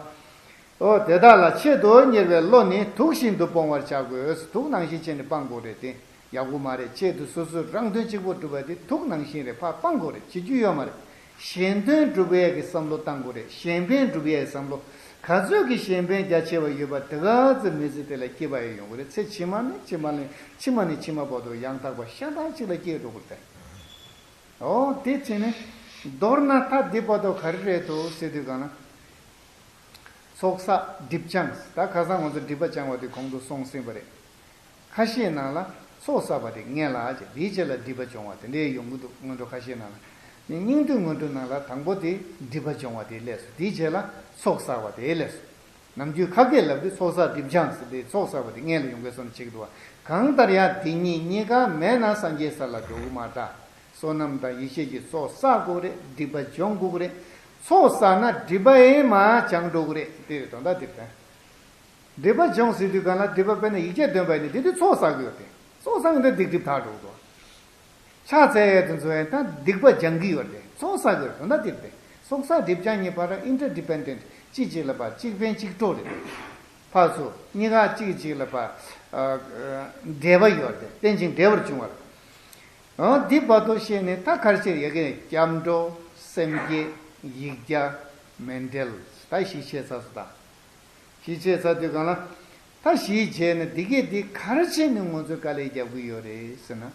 འོ་དེ་དག་ལ་ཆེད་དུ་གཉེར་བའི་བློ་ནི་དུག་བཞིན་དུ་སྤོང་བར་བྱ་དགོས། དུག་ནང་བཞིན་བྱས་ནས་སྤང་དགོས་རེད་དེ། ཡག་པོ་མ་རེད། ཆེད་དུ་སོ་སོའི་རང་དོན་གཅིག་པོ་སྒྲུབ་པ་དེ་དུག་ནང་བཞིན་རེད། ཕར་སྤང་དགོས་རེད། བྱེད་རྒྱུ་ཡོད་མ་རེད། གཞན་དོན་སྒྲུབ་ཡས་ཀྱི་བསམ་བློ་བཏང་དགོས་རེད། གཞན་ཕན་སྒྲུབ་ཡས་ཀྱི་བསམ་བློ། ག་ཚོད་ཀྱི་གཞན་ཕན་རྒྱ་ཆེ་བ་ཡོད་པ་དེ་ག་ཚོད་མི་ཚེ་དེ་ལ་སྐྱིད་པ་ཡང་ཡོང་གི་རེད། ཚེ་ཕྱི་མ་ནས་ཕྱི་མ་ལ། ཕྱི་མ་ནས་ཕྱི་མ་བར་དུ་ཡང་དག་པ་ཤ་སྟག་ཅིག་ལ་སྐྱེལ་འགྲོ་དགོས་རེད། འོ་དེ་བྱས་ནས་མདོར་ན་ད་འདི་བར་དུ་ག་རེ་རེད་འདུག་ཟེར་དུས་གང་ན། ཚོགས་བསགས་སྒྲིབ་སྦྱང་། ད་ཁ་སང་ང་ཚོ་སྒྲིབ་པ་སྦྱང་བ་དེ་གོང་དུ་སོང་ཟིན་པ་རེད། ཁ་ཤས་ནང་ལ་ཚོགས་བསགས་པ་དེ་ངན་ལ་ཅེས། དེའི་རྗེས་ལ་སྒྲིབ་པ་སྦྱོང་བ་དེ་འདྲའི་ཡོང་གི་འདུག་སྔོན་འགྲོ་ཁ་ཤས་ནང་ལ། ནི་སྙིང་བསྡུས་སྔོན་འགྲོ་ནང་ལ་དང་པོ་དེ་སྒྲིབ་པ་སྦྱོང་བ་དེ་སླེབས་སོང་། དེའི་རྗེས་ལ་ཚོགས་བསགས་པ་དེ་སླེབས་སོང་། ནམ་རྒྱུན་ཁ་སྐད་ལབ་དུས་ཚོགས་བསགས་སྒྲིབ་སྦྱང་ཟེར་ཏེ། ཚོགས་བསགས་པ་དེ་ངན་ལ་ཡོང་གི་སོང་ནས་བྱེད་ཀྱི་འདུག་བ། གང་ལྟར་ཡང་དེ་གཉིས་གཉིས་ཀ་མེད་ན་སངས་རྒྱས་ས་ལ་འགྲོ་གི་མ་རེད། བསོད་ནམས་དང་ཡེ་ཤེས་ཀྱི་ཚོགས་བསགས་དགོས་རེད། སྒྲིབ་པ་སྦྱོང་དགོས་རེད། ཚོགས་བསགས་ན་སྒྲིབ་པ་ཡང་མར་བྱང་འགྲོ་གི་རེད། དེ་རེད་དོན་དག་དེ་རེད། སྒྲིབ་པ་སྦྱོང་ཟེར་དུས་གང་ལ། སྒྲིབ་པ་དཔེར་ན་ཡིག་བརྒྱ་འདོན་པ་ཡིན་ན་དེ་དུས་ཚོགས་བསགས་ཀྱི་ཡོད་དེ། ཚོགས་བསགས་ན་དེ་སྡིག་སྒྲིབ་དག་འགྲོ་གི་འདུག་ཕྱག་འཚལ་ཡས་དེ་ཚོ་ཡང་ད་སྡིག་པ་སྦྱང་གི་ཡོད་རེད། ཚོགས་བསགས་ཀྱི་ཡོད་རེད། དོན་དག་དེ་རེད། ཚོགས་བསགས་སྒྲིབ་སྦྱང་གཉིས་བར་ལ་ཨིན་ཊར་ཌི་པེན་ཌེན་ཊི། གཅིག་གཅིག་ལ་ཕར་གཅིག་ཕན་གཅིག་གྲོགས་རེད། ཕར་ཚུར་གཉིས་ཀ་གཅིག་གཅིག་ལ་ཕར་ཨ་ཨ་འབྲེལ་བ་ཡོད་རེད། རྟེན་ཅིང་འབྲེལ་བར་འབྱུང་བ་རེད། འོ་འདི་བར་དུ་བཤད་ནས་ད་ག་རེ་བྱས། ཡ་གི་སྐྱབས་འགྲོ། སེམས་བསྐྱེད། ཡིག་བརྒྱ། མཎྜལ། ད་བཞི་བྱས་ཚར་སོང་ད། བཞི་བྱས་ཚར་དུས་གང་ལ། ད་བཞི་བྱས་ནས་འདི་གས་འདི་ག་རེ་བྱས་ནས་ང་ཚོས་དཀའ་ལས་རྒྱབ་ཀྱི་ཡོད་རེད་ཟེར་ན།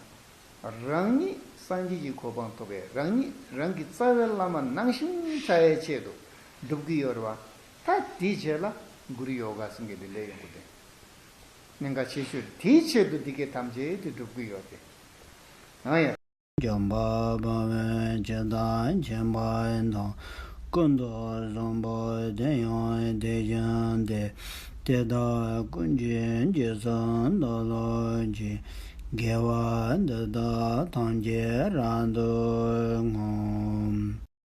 རང་ཉིད་སངས་རྒྱས་ཀྱི་གོ་འཕང་ཐོབ་པའི། རང་ཉིད་རང་གི་རྩ་བའི་བླ་མ་ནང་བཞིན་ཆགས་ཡའི་ཆེད་དུ་སྒྲུབ་ཀྱི་ཡོད་རེད་བ། ད་དེའི་རྗེས་ལ་གུ་རུ་ཡོ་ག་ཟེར་མཁན་དེ་སླེབས་ཡོང་གི་རེད། གནད་འགག་ཆེ་ཤོས་དེའི་ཆེད་དུ་འདི་གས་ཐམས་ཅད་དེ་སྒྲུབ་ཀྱི་ཡོད་རེད། ཨང་ཡ། འཇམ་དཔལ་དཔའ་བོས་ཇི་ལྟར་མཁྱེན་པ་དང་། ཀུན་ཏུ་བཟང་པོ་དེ་ཡང་དེ་བཞིན་ཏེ། དེ་དག་ཀུན་གྱི་རྗེས་སུ་བདག་སློབ་ཅིང་། དགེ་བ་འདི་དག་ཐམས་ཅད་རབ་ཏུ་བསྔོ།